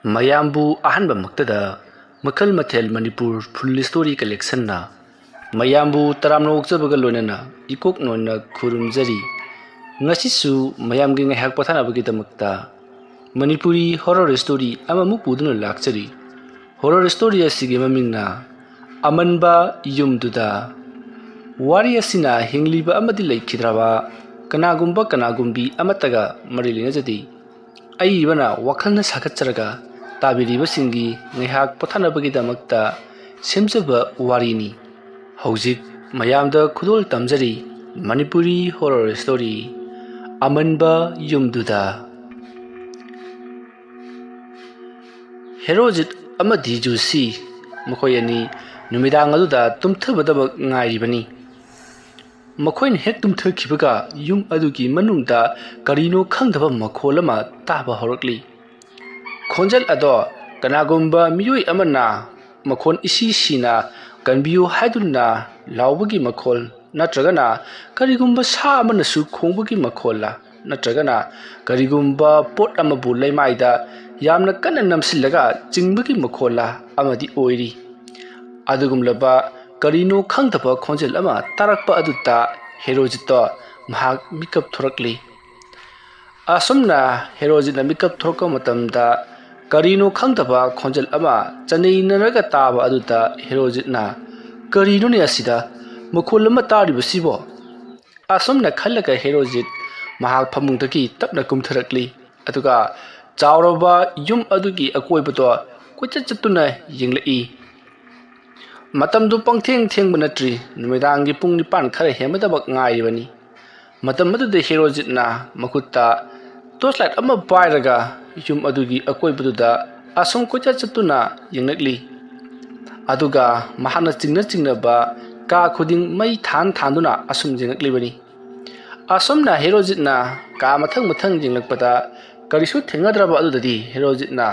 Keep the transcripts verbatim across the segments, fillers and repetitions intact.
ꯃꯌꯥꯝꯕꯨ ꯑꯍꯥꯟꯕꯃꯛꯇꯗ ꯃꯈꯜ ꯃꯊꯦꯜ ꯃꯅꯤꯄꯨꯔ ꯐꯨꯜ ꯁ꯭ꯇꯣꯔꯤ ꯀꯂꯦꯛꯁꯟꯅ ꯃꯌꯥꯝꯕꯨ ꯇꯔꯥꯝꯅ ꯑꯣꯛꯆꯕꯒ ꯂꯣꯏꯅꯅ ꯏꯀꯣꯛ ꯅꯣꯟꯅ ꯈꯨꯔꯨꯝꯖꯔꯤ꯫ ꯉꯁꯤꯁꯨ ꯃꯌꯥꯝꯒꯤ ꯉꯥꯏꯍꯥꯛ ꯄꯣꯊꯥꯅꯕꯒꯤꯗꯃꯛꯇ ꯃꯅꯤꯄꯨꯔꯤ ꯍꯣꯔꯔ ꯁ꯭ꯇꯣꯔꯤ ꯑꯃꯃꯨꯛ ꯄꯨꯗꯨꯅ ꯂꯥꯛꯆꯔꯤ꯫ ꯍꯣꯔꯔ ꯁ꯭ꯇꯣꯔꯤ ꯑꯁꯤꯒꯤ ꯃꯃꯤꯡꯅ ꯑꯃꯟꯕ ꯌꯨꯝꯗꯨꯗ꯫ ꯋꯥꯔꯤ ꯑꯁꯤꯅ ꯍꯤꯡꯂꯤꯕ ꯑꯃꯗꯤ ꯂꯩꯈꯤꯗ꯭ꯔꯕ ꯀꯅꯥꯒꯨꯝꯕ ꯀꯅꯥꯒꯨꯝꯕꯤ ꯑꯃꯠꯇꯒ ꯃꯔꯤ ꯂꯩꯅꯖꯗꯦ꯫ ꯑꯏꯕꯅ ꯋꯥꯈꯜꯅ ꯁꯥꯒꯠꯆꯔꯒ ꯇꯥꯕꯤꯔꯤꯕꯁꯤꯡꯒꯤ ꯉꯥꯏꯍꯥꯛ ꯄꯣꯊꯥꯅꯕꯒꯤꯗꯃꯛꯇ ꯁꯦꯝꯖꯕ ꯋꯥꯔꯤꯅꯤ꯫ ꯍꯧꯖꯤꯛ ꯃꯌꯥꯝꯗ ꯈꯨꯗꯣꯜ ꯇꯝꯖꯔꯤ ꯃꯅꯤꯄꯨꯔꯤ ꯍꯣꯔꯔ ꯁ꯭ꯇꯣꯔꯤ ꯑꯃꯟꯕ ꯌꯨꯝꯗꯨꯗ꯫ ꯍꯦꯔꯣꯖꯤꯠ ꯑꯃꯗꯤ ꯖꯨꯁꯤ ꯃꯈꯣꯏ ꯑꯅꯤ ꯅꯨꯃꯤꯗꯥꯡ ꯑꯗꯨꯗ ꯇꯨꯝꯊꯕꯗꯃꯛ ꯉꯥꯏꯔꯤꯕꯅꯤ꯫ ꯃꯈꯣꯏꯅ ꯍꯦꯛ ꯇꯨꯝꯊꯈꯤꯕꯒ ꯌꯨꯝ ꯑꯗꯨꯒꯤ ꯃꯅꯨꯡꯗ ꯀꯔꯤꯅꯣ ꯈꯪꯗꯕ ꯃꯈꯣꯜ ꯑꯃ ꯇꯥꯕ ꯍꯧꯔꯛꯂꯤ꯫ ꯈꯣꯟꯖꯦꯜ ꯑꯗꯣ ꯀꯅꯥꯒꯨꯝꯕ ꯃꯤꯑꯣꯏ ꯑꯃꯅ ꯃꯈꯣꯟ ꯏꯁꯤ ꯁꯤꯅ "ꯀꯟꯕꯤꯌꯨ" ꯍꯥꯏꯗꯨꯅ ꯂꯥꯎꯕꯒꯤ ꯃꯈꯣꯜ ꯅꯠꯇ꯭ꯔꯒꯅ ꯀꯔꯤꯒꯨꯝꯕ ꯁꯥ ꯑꯃꯅꯁꯨ ꯈꯣꯡꯕꯒꯤ ꯃꯈꯣꯜꯂ ꯅꯠꯇ꯭ꯔꯒꯅ ꯀꯔꯤꯒꯨꯝꯕ ꯄꯣꯠ ꯑꯃꯕꯨ ꯂꯩꯃꯥꯏꯗ ꯌꯥꯝꯅ ꯀꯟꯅ ꯅꯝꯁꯤꯜꯂꯒ ꯆꯤꯡꯕꯒꯤ ꯃꯈꯣꯜꯂ ꯑꯃꯗꯤ ꯑꯣꯏꯔꯤ꯫ ꯑꯗꯨꯒꯨꯝꯂꯕ ꯀꯔꯤꯅꯣ ꯈꯪꯗꯕ ꯈꯣꯟꯖꯦꯜ ꯑꯃ ꯇꯥꯔꯛꯄ ꯑꯗꯨꯗ ꯍꯦꯔꯣꯖꯤꯠꯇꯣ ꯃꯍꯥꯛ ꯃꯤꯀꯞ ꯊꯣꯔꯛꯂꯤ꯫ ꯑꯁꯨꯝꯅ ꯍꯦꯔꯣꯖꯤꯠꯅ ꯃꯤꯀꯞ ꯊꯣꯔꯛꯄ ꯃꯇꯝꯗ ꯀꯔꯤꯅꯣ ꯈꯪꯗꯕ ꯈꯣꯟꯖꯦꯜ ꯑꯃ ꯆꯅꯩꯅꯔꯒ ꯇꯥꯕ ꯑꯗꯨꯗ ꯍꯦꯔꯣꯖꯤꯠꯅ "ꯀꯔꯤꯅꯣꯅꯦ ꯑꯁꯤꯗ ꯃꯈꯣꯜ ꯑꯃ ꯇꯥꯔꯤꯕꯁꯤꯕꯣ?" ꯑꯁꯨꯝꯅ ꯈꯜꯂꯒ ꯍꯦꯔꯣꯖꯤꯠ ꯃꯍꯥꯛ ꯐꯃꯨꯡꯗꯒꯤ ꯇꯞꯅ ꯀꯨꯝꯊꯔꯛꯂꯤ꯫ ꯑꯗꯨꯒ ꯆꯥꯎꯔꯕ ꯌꯨꯝ ꯑꯗꯨꯒꯤ ꯑꯀꯣꯏꯕꯗꯣ ꯀꯣꯏꯆꯠ ꯆꯠꯇꯨꯅ ꯌꯦꯡꯂꯛꯏ꯫ ꯃꯇꯝꯗꯨ ꯄꯪꯊꯦꯡ ꯊꯦꯡꯕ ꯅꯠꯇ꯭ꯔꯤ, ꯅꯨꯃꯤꯗꯥꯡꯒꯤ ꯄꯨꯡ ꯅꯤꯄꯥꯟ ꯈꯔ ꯍꯦꯟꯕꯗꯃꯛ ꯉꯥꯏꯔꯤꯕꯅꯤ꯫ ꯃꯇꯝ ꯑꯗꯨꯗ ꯍꯦꯔꯣꯖꯤꯠꯅ ꯃꯈꯨꯠꯇ ꯇꯣꯔꯆ ꯂꯥꯏꯠ ꯑꯃ ꯄꯥꯏꯔꯒ ꯌꯨꯝ ꯑꯗꯨꯒꯤ ꯑꯀꯣꯏꯕꯗꯨꯗ ꯑꯁꯨꯝ ꯀꯣꯏꯆꯠ ꯆꯠꯇꯨꯅ ꯌꯦꯡꯂꯛꯂꯤ꯫ ꯑꯗꯨꯒ ꯃꯍꯥꯛꯅ ꯆꯤꯡꯅ ꯆꯤꯡꯅꯕ ꯀꯥ ꯈꯨꯗꯤꯡ ꯃꯩ ꯊꯥꯟ ꯊꯥꯟꯗꯨꯅ ꯑꯁꯨꯝ ꯌꯦꯡꯂꯛꯂꯤꯕꯅꯤ꯫ ꯑꯁꯨꯝꯅ ꯍꯦꯔꯣꯖꯤꯠꯅ ꯀꯥ ꯃꯊꯪ ꯃꯊꯪ ꯌꯦꯡꯂꯛꯄꯗ ꯀꯔꯤꯁꯨ ꯊꯦꯡꯅꯗ꯭ꯔꯕ ꯑꯗꯨꯗꯗꯤ ꯍꯦꯔꯣꯖꯤꯠꯅ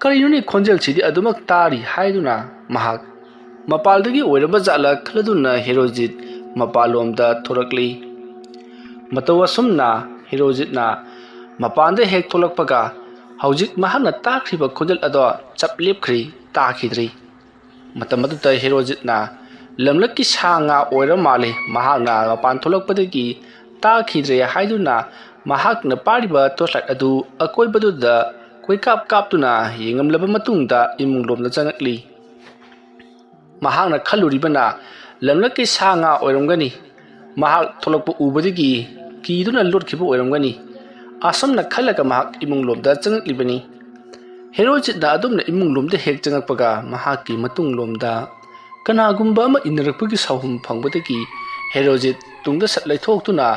"ꯀꯔꯤꯅꯣꯅꯦ, ꯈꯣꯟꯖꯦꯜꯁꯤꯗꯤ ꯑꯗꯨꯃꯛ ꯇꯥꯔꯤ?" ꯍꯥꯏꯗꯨꯅ ꯃꯍꯥꯛ ꯃꯄꯥꯜꯗꯒꯤ ꯑꯣꯏꯔꯕ ꯖꯥꯠꯂ ꯈꯜꯂꯗꯨꯅ ꯍꯦꯔꯣꯖꯤꯠ ꯃꯄꯥꯟꯂꯣꯝꯗ ꯊꯣꯔꯛꯂꯤ꯫ ꯃꯇꯧ ꯑꯁꯨꯝꯅ ꯍꯦꯔꯣꯖꯤꯠꯅ ꯃꯄꯥꯟꯗ ꯍꯦꯛ ꯊꯣꯛꯂꯛꯄꯒ ꯍꯧꯖꯤꯛ ꯃꯍꯥꯛꯅ ꯇꯥꯈ꯭ꯔꯤꯕ ꯈꯣꯟꯖꯦꯜ ꯑꯗꯣ ꯆꯞ ꯂꯦꯞꯈ꯭ꯔꯦ, ꯇꯥꯈꯤꯗ꯭ꯔꯦ꯫ ꯃꯇꯝ ꯑꯗꯨꯗ ꯍꯦꯔꯣꯖꯤꯠꯅ ꯂꯝꯂꯛꯀꯤ ꯁꯥ ꯉꯥ ꯑꯣꯏꯔ ꯃꯥꯜꯂꯦ꯫ ꯃꯍꯥꯛꯅ ꯃꯄꯥꯟ ꯊꯣꯛꯂꯛꯄꯗꯒꯤ ꯇꯥꯈꯤꯗ꯭ꯔꯦ ꯍꯥꯏꯗꯨꯅ ꯃꯍꯥꯛꯅ ꯄꯥꯏꯔꯤꯕ torchlight ꯑꯗꯨ ꯑꯀꯣꯏꯕꯗꯨꯗ ꯀꯣꯏꯀꯥꯞ ꯀꯥꯞꯇꯨꯅ ꯌꯦꯡꯉꯝꯂꯕ ꯃꯇꯨꯡꯗ ꯏꯃꯨꯡ ꯂꯣꯝꯗ ꯆꯪꯉꯛꯂꯤ꯫ ꯃꯍꯥꯛꯅ ꯈꯜꯂꯨꯔꯤꯕꯅ ꯂꯝꯂꯛꯀꯤ ꯁꯥ ꯉꯥ ꯑꯣꯏꯔꯝꯒꯅꯤ꯫ ꯃꯍꯥꯛ ꯊꯣꯛꯂꯛꯄ ꯎꯕꯗꯒꯤ ꯀꯤꯗꯨꯅ ꯂꯣꯠꯈꯤꯕ ꯑꯣꯏꯔꯝꯒꯅꯤ꯫ ꯑꯁꯨꯝꯅ ꯈꯜꯂꯒ ꯃꯍꯥꯛ ꯏꯃꯨꯡ ꯂꯣꯝꯗ ꯆꯪꯉꯛꯂꯤꯕꯅꯤ꯫ ꯍꯦꯔꯣꯖꯤꯠꯅ ꯑꯗꯨꯝꯅ ꯏꯃꯨꯡ ꯂꯣꯝꯗ ꯍꯦꯛ ꯆꯪꯉꯛꯄꯒ ꯃꯍꯥꯛꯀꯤ ꯃꯇꯨꯡ ꯂꯣꯝꯗ ꯀꯅꯥꯒꯨꯝꯕ ꯑꯃ ꯏꯟꯅꯔꯛꯄꯒꯤ ꯁꯥꯎꯍꯨꯝ ꯐꯪꯕꯗꯒꯤ ꯍꯦꯔꯣꯖꯤꯠ ꯇꯨꯡꯗ ꯁꯠ ꯂꯩꯊꯣꯛꯇꯨꯅ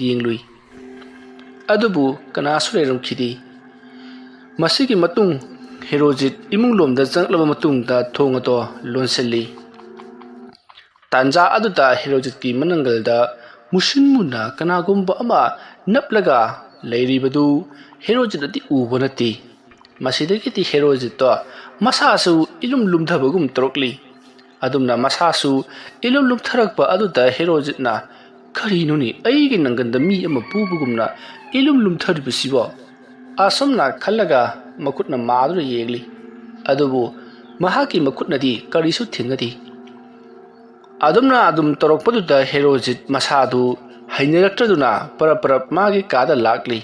ꯌꯦꯡꯂꯨꯏ꯫ ꯑꯗꯨꯕꯨ ꯀꯅꯥꯁꯨ ꯂꯩꯔꯝꯈꯤꯗꯦ꯫ ꯃꯁꯤꯒꯤ ꯃꯇꯨꯡ ꯍꯦꯔꯣꯖꯤꯠ ꯏꯃꯨꯡ ꯂꯣꯝꯗ ꯆꯪꯂꯛꯂꯕ ꯃꯇꯨꯡꯗ ꯊꯣꯡ ꯑꯗꯣ ꯂꯣꯟꯁꯤꯜꯂꯤ꯫ ꯇꯥꯟꯖꯥ ꯑꯗꯨꯗ ꯍꯦꯔꯣꯖꯤꯠꯀꯤ ꯃꯅꯪꯒꯜꯗ ꯃꯨꯁꯤꯟ ꯃꯨꯅ ꯀꯅꯥꯒꯨꯝꯕ ꯑꯃ ꯅꯞꯂꯒ ꯂꯩꯔꯤꯕꯗꯨ ꯍꯦꯔꯣꯖꯤꯠꯅꯗꯤ ꯎꯕ ꯅꯠꯇꯦ꯫ ꯃꯁꯤꯗꯒꯤꯗꯤ ꯍꯦꯔꯣꯖꯤꯠꯇꯣ ꯃꯁꯥꯁꯨ ꯏꯂꯨꯝ ꯂꯨꯝꯊꯕꯒꯨꯝ ꯇꯧꯔꯛꯂꯤ꯫ ꯑꯗꯨꯝꯅ ꯃꯁꯥꯁꯨ ꯏꯂꯨꯝ ꯂꯨꯝꯊꯔꯛꯄ ꯑꯗꯨꯗ ꯍꯦꯔꯣꯖꯤꯠꯅ, "ꯀꯔꯤꯅꯣꯅꯦ, ꯑꯩꯒꯤ ꯅꯪꯒꯟꯗ ꯃꯤ ꯑꯃ ꯄꯨꯕꯒꯨꯝꯅ ꯏꯂꯨꯝ ꯂꯨꯝꯊꯔꯤꯕꯁꯤꯕꯣ?" ꯑꯁꯨꯝꯅ ꯈꯜꯂꯒ ꯃꯈꯨꯠꯅ ꯃꯥꯗꯨꯅ ꯌꯦꯡꯂꯤ꯫ ꯑꯗꯨꯕꯨ ꯃꯍꯥꯛꯀꯤ ꯃꯈꯨꯠꯅꯗꯤ ꯀꯔꯤꯁꯨ ꯊꯦꯡꯅꯗꯦ꯫ ꯑꯗꯨꯝꯅ ꯑꯗꯨꯝ ꯇꯧꯔꯛꯄꯗꯨꯗ ꯍꯦꯔꯣꯖꯤꯠ ꯃꯁꯥꯗꯨ ꯍꯩꯅꯔꯛꯇ꯭ꯔꯗꯨꯅ ꯄꯔꯞ ꯄꯔꯞ ꯃꯥꯒꯤ ꯀꯥꯗ ꯂꯥꯛꯂꯤ꯫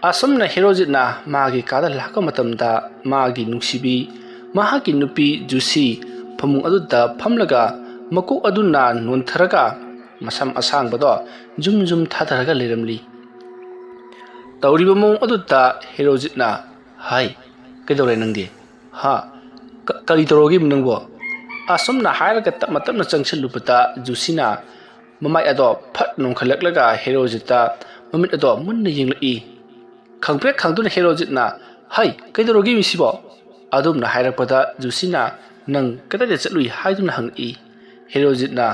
ꯑꯁꯨꯝꯅ ꯍꯦꯔꯣꯖꯤꯠꯅ ꯃꯥꯒꯤ ꯀꯥꯗ ꯂꯥꯛꯄ ꯃꯇꯝꯗ ꯃꯥꯒꯤ ꯅꯨꯡꯁꯤꯕꯤ, ꯃꯍꯥꯛꯀꯤ ꯅꯨꯄꯤ ꯖꯨꯁꯤ ꯐꯃꯨꯡ ꯑꯗꯨꯗ ꯐꯝꯂꯒ ꯃꯀꯣꯛ ꯑꯗꯨꯅ ꯅꯣꯟꯊꯔꯒ ꯃꯁꯝ ꯑꯁꯥꯡꯕꯗꯣ ꯖꯨꯝ ꯖꯨꯝ ꯊꯥꯗꯔꯒ ꯂꯩꯔꯝꯂꯤ꯫ ꯇꯧꯔꯤꯕ ꯃꯑꯣꯡ ꯑꯗꯨꯗ ꯍꯦꯔꯣꯖꯤꯠꯅ, "ꯍꯥꯏ, ꯀꯩꯗꯧꯔꯦ ꯅꯪꯗꯤ? ꯍꯥ? ꯀ-, ꯀꯔꯤ ꯇꯧꯔꯒꯦ ꯅꯪꯕꯣ?" ꯑꯁꯨꯝꯅ ꯍꯥꯏꯔꯒ ꯇꯞꯅ ꯇꯞꯅ ꯆꯪꯁꯤꯜꯂꯨꯕꯗ ꯖꯨꯁꯤꯅ ꯃꯃꯥꯏ ꯑꯗꯣ ꯐꯠ ꯅꯣꯡꯈꯠꯂꯛꯂꯒ ꯍꯦꯔꯣꯖꯤꯠꯇ ꯃꯃꯤꯠ ꯑꯗꯣ ꯃꯨꯟꯅ ꯌꯦꯡꯂꯛꯏ꯫ ꯈꯪꯄ꯭ꯔꯦꯛ ꯈꯪꯗꯨꯅ ꯍꯦꯔꯣꯖꯤꯠꯅ, "ꯍꯩ, ꯀꯩꯗꯧꯔꯒꯦ ꯃꯤꯁꯤꯕꯣ?" ꯑꯗꯨꯝꯅ ꯍꯥꯏꯔꯛꯄꯗ ꯖꯨꯁꯤꯅ, "ꯅꯪ ꯀꯗꯥꯏꯗ ꯆꯠꯂꯨꯏ?" ꯍꯥꯏꯗꯨꯅ ꯍꯪꯉꯛꯏ꯫ ꯍꯦꯔꯣꯖꯤꯠꯅ,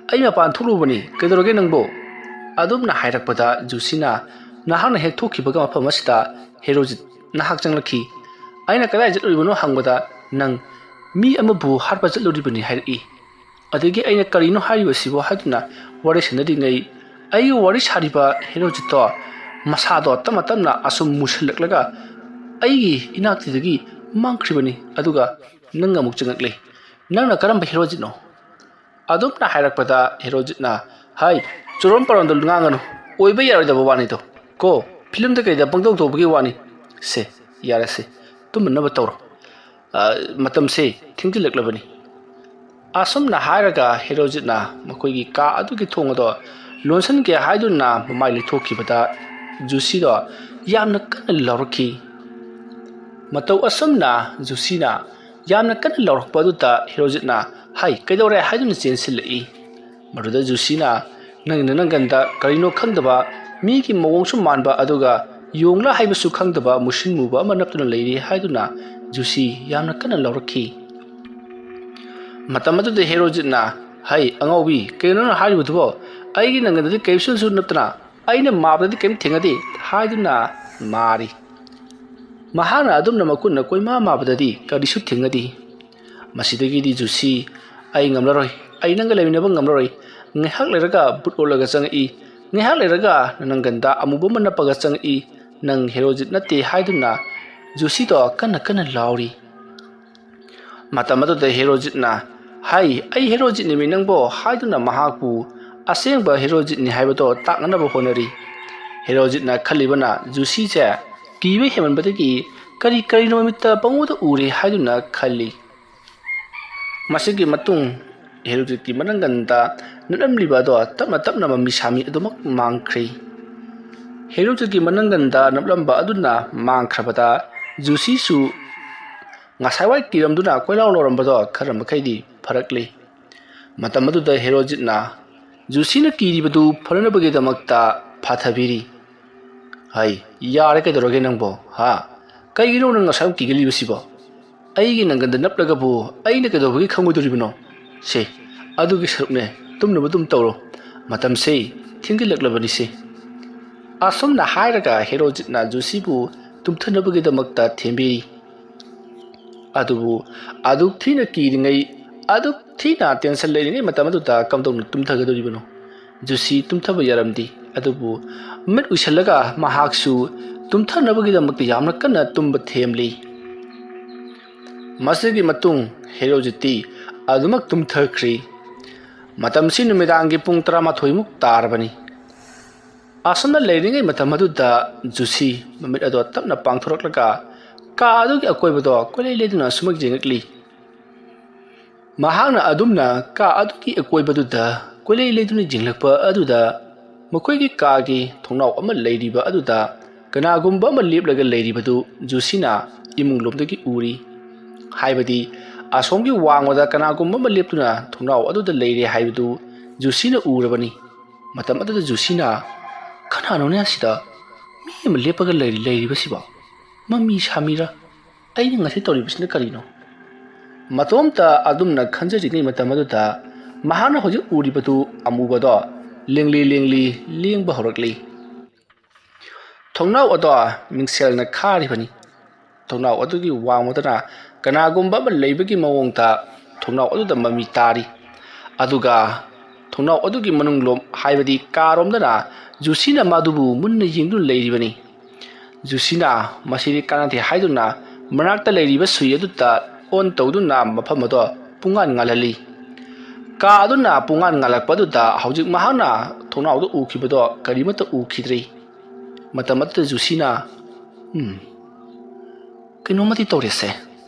"ꯑꯩ ꯃꯄꯥꯟ ꯊꯣꯛꯂꯨꯕꯅꯤ, ꯀꯩꯗꯧꯔꯒꯦ ꯅꯪꯕꯨ?" ꯑꯗꯨꯝꯅ ꯍꯥꯏꯔꯛꯄꯗ ꯖꯨꯁꯤꯅ, "ꯅꯍꯥꯛꯅ ꯍꯦꯛ ꯊꯣꯛꯈꯤꯕꯒ ꯃꯐꯝ ꯑꯁꯤꯗ ꯍꯦꯔꯣꯖꯤꯠ ꯅꯍꯥꯛ ꯆꯪꯂꯛꯈꯤ꯫ ꯑꯩꯅ ꯀꯗꯥꯏ ꯆꯠꯂꯨꯔꯤꯕꯅꯣ ꯍꯪꯕꯗ ꯅꯪ ꯃꯤ ꯑꯃꯕꯨ ꯍꯥꯠꯄ ꯆꯠꯂꯨꯔꯤꯕꯅꯤ ꯍꯥꯏꯔꯛꯏ꯫ ꯑꯗꯒꯤ ꯑꯩꯅ ꯀꯔꯤꯅꯣ ꯍꯥꯏꯔꯤꯕꯁꯤꯕꯣ ꯍꯥꯏꯗꯨꯅ ꯋꯥꯔꯤ ꯁꯥꯟꯅꯔꯤꯉꯩ ꯑꯩꯒ ꯋꯥꯔꯤ ꯁꯥꯔꯤꯕ ꯍꯦꯔꯣꯖꯤꯠꯇꯣ ꯃꯁꯥꯗꯣ ꯇꯞꯅ ꯇꯞꯅ ꯑꯁꯨꯝ ꯃꯨꯁꯤꯜꯂꯛꯂꯒ ꯑꯩꯒꯤ ꯏꯅꯥꯛꯇꯨꯗꯒꯤ ꯃꯥꯡꯈ꯭ꯔꯤꯕꯅꯤ, ꯑꯗꯨꯒ ꯅꯪ ꯑꯃꯨꯛ ꯆꯪꯉꯛꯂꯦ꯫ ꯅꯪꯅ ꯀꯔꯝꯕ ꯍꯦꯔꯣꯖꯤꯠꯅꯣ?" ꯑꯗꯨꯝꯅ ꯍꯥꯏꯔꯛꯄꯗ ꯍꯦꯔꯣꯖꯤꯠꯅ, "ꯍꯥꯏ, ꯆꯨꯔꯣꯟ ꯄꯔꯣꯟꯗꯣ ꯉꯥꯡꯒꯅꯨ, ꯑꯣꯏꯕ ꯌꯥꯔꯣꯏꯗꯕ ꯋꯥꯅꯤꯗꯣ꯫ ꯀꯣ, ꯐꯤꯂꯝꯗ ꯀꯩꯗ ꯄꯪꯇꯧ ꯇꯧꯕꯒꯤ ꯋꯥꯅꯤ꯫ ꯁꯦ, ꯌꯥꯔꯦꯁꯦ, ꯇꯨꯝꯅꯅꯕ ꯇꯧꯔꯣ꯫ ꯑ, ꯃꯇꯝꯁꯦ ꯊꯦꯡꯖꯤꯜꯂꯛꯂꯕꯅꯤ꯫" ꯑꯁꯨꯝꯅ ꯍꯥꯏꯔꯒ ꯍꯦꯔꯣꯖꯤꯠꯅ ꯃꯈꯣꯏꯒꯤ ꯀꯥ ꯑꯗꯨꯒꯤ ꯊꯣꯡ ꯑꯗꯣ ꯂꯣꯟꯁꯤꯟꯒꯦ ꯍꯥꯏꯗꯨꯅ ꯃꯃꯥꯏ ꯂꯩꯊꯣꯛꯈꯤꯕꯗ ꯖꯨꯁꯤꯗꯣ ꯌꯥꯝꯅ ꯀꯟꯅ ꯂꯥꯎꯔꯛꯈꯤ꯫ ꯃꯇꯧ ꯑꯁꯨꯝꯅ ꯖꯨꯁꯤꯅ ꯌꯥꯝꯅ ꯀꯟꯅ ꯂꯥꯎꯔꯛꯄ ꯑꯗꯨꯗ ꯍꯦꯔꯣꯖꯤꯠꯅ, "ꯍꯥꯏ, ꯀꯩꯗꯧꯔꯦ?" ꯍꯥꯏꯗꯨꯅ ꯆꯦꯟꯁꯤꯜꯂꯛꯏ꯫ ꯃꯗꯨꯗ ꯖꯨꯁꯤꯅ, "ꯅꯪꯒꯤ ꯅꯅꯪꯒꯟꯗ ꯀꯔꯤꯅꯣ ꯈꯪꯗꯕ, ꯃꯤꯒꯤ ꯃꯑꯣꯡꯁꯨ ꯃꯥꯟꯕ, ꯑꯗꯨꯒ ꯌꯣꯡꯂ ꯍꯥꯏꯕꯁꯨ ꯈꯪꯗꯕ ꯃꯨꯁꯤꯟ ꯃꯨꯕ ꯑꯃ ꯅꯞꯇꯨꯅ ꯂꯩꯔꯤ" ꯍꯥꯏꯗꯨꯅ ꯖꯨꯁꯤ ꯌꯥꯝꯅ ꯀꯟꯅ ꯂꯥꯎꯔꯛꯈꯤ꯫ ꯃꯇꯝ ꯑꯗꯨꯗ ꯍꯦꯔꯣꯖꯤꯠꯅ, "ꯍꯩ, ꯑꯉꯥꯎꯕꯤ, ꯀꯩꯅꯣ ꯅꯪꯅ ꯍꯥꯏꯔꯤꯕꯗꯨꯕꯣ? ꯑꯩꯒꯤ ꯅꯪꯒꯟꯗꯗꯤ ꯀꯔꯤꯁꯨ ꯅꯞꯇꯅ, ꯑꯩꯅ ꯃꯥꯕꯗꯗꯤ ꯀꯔꯤꯝ ꯊꯦꯡꯅꯗꯦ" ꯍꯥꯏꯗꯨꯅ ꯃꯥꯔꯤ꯫ ꯃꯍꯥꯛꯅ ꯑꯗꯨꯝꯅ ꯃꯈꯨꯠꯅ ꯀꯣꯏꯃꯥ ꯃꯥꯕꯗꯗꯤ ꯀꯔꯤꯁꯨ ꯊꯦꯡꯅꯗꯦ꯫ ꯃꯁꯤꯗꯒꯤꯗꯤ ꯖꯨꯁꯤ, "ꯑꯩ ꯉꯝꯂꯔꯣꯏ, ꯑꯩ ꯅꯪꯒ ꯂꯩꯃꯤꯟꯅꯕ ꯉꯝꯂꯔꯣꯏ꯫ ꯉꯥꯏꯍꯥꯛ ꯂꯩꯔꯒ ꯕꯨꯠ ꯑꯣꯜꯂꯒ ꯆꯪꯉꯛꯏ, ꯉꯥꯏꯍꯥꯛ ꯂꯩꯔꯒ ꯅꯪꯒꯟꯗ ꯑꯃꯨꯕ ꯑꯃ ꯅꯞꯄꯒ ꯆꯪꯉꯛꯏ, ꯅꯪ ꯍꯦꯔꯣꯖꯤꯠ ꯅꯠꯇꯦ" ꯍꯥꯏꯗꯨꯅ ꯖꯨꯁꯤꯗꯣ ꯀꯟꯅ ꯀꯟꯅ ꯂꯥꯎꯔꯤ꯫ ꯃꯇꯝ ꯑꯗꯨꯗ ꯍꯦꯔꯣꯖꯤꯠꯅ, "ꯍꯥꯏ, ꯑꯩ ꯍꯦꯔꯣꯖꯤꯠꯅꯤꯃꯤ ꯅꯪꯕꯣ" ꯍꯥꯏꯗꯨꯅ ꯃꯍꯥꯛꯄꯨ ꯑꯁꯦꯡꯕ ꯍꯦꯔꯣꯖꯤꯠꯅꯤ ꯍꯥꯏꯕꯗꯣ ꯇꯥꯛꯅꯅꯕ ꯍꯣꯠꯅꯔꯤ꯫ ꯍꯦꯔꯣꯖꯤꯠꯅ ꯈꯜꯂꯤꯕꯅ ꯖꯨꯁꯤꯁꯦ ꯀꯤꯕ ꯍꯦꯟꯃꯟꯕꯗꯒꯤ ꯀꯔꯤ ꯀꯔꯤꯅꯣ ꯃꯃꯤꯠꯇ ꯄꯪꯎꯗ ꯎꯔꯦ ꯍꯥꯏꯗꯨꯅ ꯈꯜꯂꯤ꯫ ꯃꯁꯤꯒꯤ ꯃꯇꯨꯡ ꯍꯦꯔꯣꯖꯤꯠꯀꯤ ꯃꯅꯪꯒꯟꯗ ꯅꯞꯂꯝꯂꯤꯕ ꯑꯗꯣ ꯇꯞꯅ ꯇꯞꯅ ꯃꯃꯤ ꯁꯥꯃꯤ ꯑꯗꯨꯃꯛ ꯃꯥꯡꯈ꯭ꯔꯦ꯫ ꯍꯦꯔꯣꯖꯤꯠꯀꯤ ꯃꯅꯪꯒꯟꯗ ꯅꯞꯂꯝꯕ ꯑꯗꯨꯅ ꯃꯥꯡꯈ꯭ꯔꯕꯗ ꯖꯨꯁꯤꯁꯨ ꯉꯁꯥꯏꯋꯥꯏ ꯀꯤꯔꯝꯗꯨꯅ ꯀꯣꯏꯂꯥꯎ ꯂꯥꯎꯔꯝꯕꯗꯣ ꯈꯔ ꯃꯈꯩꯗꯤ ꯐꯔꯛꯂꯤ꯫ ꯃꯇꯝ ꯑꯗꯨꯗ ꯍꯦꯔꯣꯖꯤꯠꯅ ꯖꯨꯁꯤꯅ ꯀꯤꯔꯤꯕꯗꯨ ꯐꯅꯅꯕꯒꯤꯗꯃꯛꯇ ꯐꯥꯊꯕꯤꯔꯤ꯫ "ꯍꯩ, ꯌꯥꯔꯦ, ꯀꯩꯗꯧꯔꯒꯦ ꯅꯪꯕꯣ? ꯍꯥ? ꯀꯩꯒꯤꯅꯣ ꯅꯪ ꯉꯁꯥꯏ ꯀꯤꯒꯜꯂꯤꯕꯁꯤꯕꯣ? ꯑꯩꯒꯤ ꯅꯪꯒꯟꯗ ꯅꯞꯂꯒꯕꯨ ꯑꯩꯅ ꯀꯩꯗꯧꯕꯒꯤ ꯈꯪꯉꯣꯏꯗꯣꯔꯤꯕꯅꯣ? ꯁꯦ, ꯑꯗꯨꯒꯤ ꯁꯔꯨꯛꯅꯦ, ꯇꯨꯝꯅꯕ ꯑꯗꯨꯝ ꯇꯧꯔꯣ꯫ ꯃꯇꯝꯁꯦ ꯊꯦꯡꯖꯤꯜꯂꯛꯂꯕꯅꯤꯁꯦ꯫" ꯑꯁꯨꯝꯅ ꯍꯥꯏꯔꯒ ꯍꯦꯔꯣꯖꯤꯠꯅ ꯖꯨꯁꯤꯕꯨ ꯇꯨꯝꯊꯅꯕꯒꯤꯗꯃꯛꯇ ꯊꯦꯝꯕꯤꯔꯤ꯫ ꯑꯗꯨꯕꯨ ꯑꯗꯨꯛ ꯊꯤꯅ ꯀꯤꯔꯤꯉꯩ, ꯑꯗꯨꯛ ꯊꯤꯅ ꯇꯦꯟꯁꯟ ꯂꯩꯔꯤꯉꯩ ꯃꯇꯝ ꯑꯗꯨꯗ ꯀꯝꯗꯧꯅ ꯇꯨꯝꯊꯒꯗꯧꯔꯤꯕꯅꯣ? ꯖꯨꯁꯤ ꯇꯨꯝꯊꯕ ꯌꯥꯔꯝꯗꯦ꯫ ꯑꯗꯨꯕꯨ ꯃꯤꯠ ꯎꯏꯁꯜꯂꯒ ꯃꯍꯥꯛꯁꯨ ꯇꯨꯝꯊꯅꯕꯒꯤꯗꯃꯛꯇ ꯌꯥꯝꯅ ꯀꯟꯅ ꯇꯨꯝꯕ ꯊꯦꯝꯂꯤ꯫ ꯃꯁꯤꯒꯤ ꯃꯇꯨꯡ ꯍꯦꯔꯣꯖꯤꯠꯇꯤ ꯑꯗꯨꯃꯛ ꯇꯨꯝꯊꯈ꯭ꯔꯤ꯫ ꯃꯇꯝꯁꯤ ꯅꯨꯃꯤꯗꯥꯡꯒꯤ ꯄꯨꯡ ꯇꯔꯥꯃꯥꯊꯣꯏꯃꯨꯛ ꯇꯥꯔꯕꯅꯤ꯫ ꯑꯁꯨꯝꯅ ꯂꯩꯔꯤꯉꯩ ꯃꯇꯝ ꯑꯗꯨꯗ ꯖꯨꯁꯤ ꯃꯃꯤꯠ ꯑꯗꯣ ꯇꯞꯅ ꯄꯥꯡꯊꯣꯔꯛꯂꯒ ꯀꯥ ꯑꯗꯨꯒꯤ ꯑꯀꯣꯏꯕꯗꯣ ꯀꯣꯏꯂꯩ ꯂꯩꯗꯨꯅ ꯑꯁꯨꯃꯛ ꯌꯦꯡꯂꯛꯂꯤ꯫ ꯃꯍꯥꯛꯅ ꯑꯗꯨꯝꯅ ꯀꯥ ꯑꯗꯨꯒꯤ ꯑꯀꯣꯏꯕꯗꯨꯗ ꯀꯣꯏꯂꯩ ꯂꯩꯗꯨꯅ ꯌꯦꯡꯂꯛꯄ ꯑꯗꯨꯗ ꯃꯈꯣꯏꯒꯤ ꯀꯥꯒꯤ ꯊꯣꯡꯅꯥꯎ ꯑꯃ ꯂꯩꯔꯤꯕ ꯑꯗꯨꯗ ꯀꯅꯥꯒꯨꯝꯕ ꯑꯃ ꯂꯦꯞꯂꯒ ꯂꯩꯔꯤꯕꯗꯨ ꯖꯨꯁꯤꯅ ꯏꯃꯨꯡ ꯂꯣꯝꯗꯒꯤ ꯎꯔꯤ꯫ ꯍꯥꯏꯕꯗꯤ ꯑꯁꯣꯝꯒꯤ ꯋꯥꯡꯃꯗ ꯀꯅꯥꯒꯨꯝꯕ ꯑꯃ ꯂꯦꯞꯇꯨꯅ ꯊꯣꯡꯅꯥꯎ ꯑꯗꯨꯗ ꯂꯩꯔꯦ ꯍꯥꯏꯕꯗꯨ ꯖꯨꯁꯤꯅ ꯎꯔꯕꯅꯤ꯫ ꯃꯇꯝ ꯑꯗꯨꯗ ꯖꯨꯁꯤꯅ, "ꯀꯅꯥꯅꯣꯅꯦ ꯑꯁꯤꯗ ꯃꯤ ꯑꯃ ꯂꯦꯞꯄꯒ ꯂꯩꯔꯤ-, ꯂꯩꯔꯤꯕꯁꯤꯕꯣ? ꯃꯃꯤ ꯁꯥꯃꯤꯔ? ꯑꯩꯅ ꯉꯁꯤ ꯇꯧꯔꯤꯕꯁꯤꯅ ꯀꯔꯤꯅꯣ?" ꯃꯇꯣꯝꯇ ꯑꯗꯨꯝꯅ ꯈꯟꯖꯔꯤꯉꯩ ꯃꯇꯝ ꯑꯗꯨꯗ ꯃꯍꯥꯛꯅ ꯍꯧꯖꯤꯛ ꯎꯔꯤꯕꯗꯨ ꯑꯃꯨꯕꯗꯣ ꯂꯦꯡꯂꯤ ꯂꯦꯡꯂꯤ ꯂꯦꯡꯕ ꯍꯧꯔꯛꯂꯤ꯫ ꯊꯣꯡꯅꯥꯎ ꯑꯗꯣ ꯃꯤꯡꯁꯦꯜꯅ ꯈꯥꯔꯤꯕꯅꯤ꯫ ꯊꯣꯡꯅꯥꯎ ꯑꯗꯨꯒꯤ ꯋꯥꯡꯃꯗꯅ ꯀꯅꯥꯒꯨꯝꯕ ꯑꯃ ꯂꯩꯕꯒꯤ ꯃꯑꯣꯡꯗ ꯊꯣꯡꯅꯥꯎ ꯑꯗꯨꯗ ꯃꯃꯤ ꯇꯥꯔꯤ꯫ ꯑꯗꯨꯒ ꯊꯣꯡꯅꯥꯎ ꯑꯗꯨꯒꯤ ꯃꯅꯨꯡꯂꯣꯝ, ꯍꯥꯏꯕꯗꯤ ꯀꯥꯔꯣꯝꯗꯅ ꯖꯨꯁꯤꯅ ꯃꯗꯨꯕꯨ ꯃꯨꯟꯅ ꯌꯦꯡꯗꯨꯅ ꯂꯩꯔꯤꯕꯅꯤ꯫ ꯖꯨꯁꯤꯅ ꯃꯁꯤꯗꯤ ꯀꯥꯟꯅꯗꯦ ꯍꯥꯏꯗꯨꯅ ꯃꯅꯥꯛꯇ ꯂꯩꯔꯤꯕ ꯁꯨꯏ ꯑꯗꯨꯗ on ꯇꯧꯗꯨꯅ ꯃꯐꯝ ꯑꯗꯣ ꯄꯨꯡꯉꯥꯟ ꯉꯥꯜꯍꯜꯂꯤ꯫ ꯀꯥ ꯑꯗꯨꯅ ꯄꯨꯡꯉꯥꯟ ꯉꯥꯜꯂꯛꯄ ꯑꯗꯨꯗ ꯍꯧꯖꯤꯛ ꯃꯍꯥꯛꯅ ꯊꯣꯡꯅꯥꯎꯗ ꯎꯈꯤꯕꯗꯣ ꯀꯔꯤꯃꯠꯇ ꯎꯈꯤꯗ꯭ꯔꯤ꯫ ꯃꯇꯝ ꯑꯗꯨꯗ ꯖꯨꯁꯤꯅ, "ꯎꯝ, ꯀꯩꯅꯣꯝꯃꯗꯤ ꯇꯧꯔꯦꯁꯦ"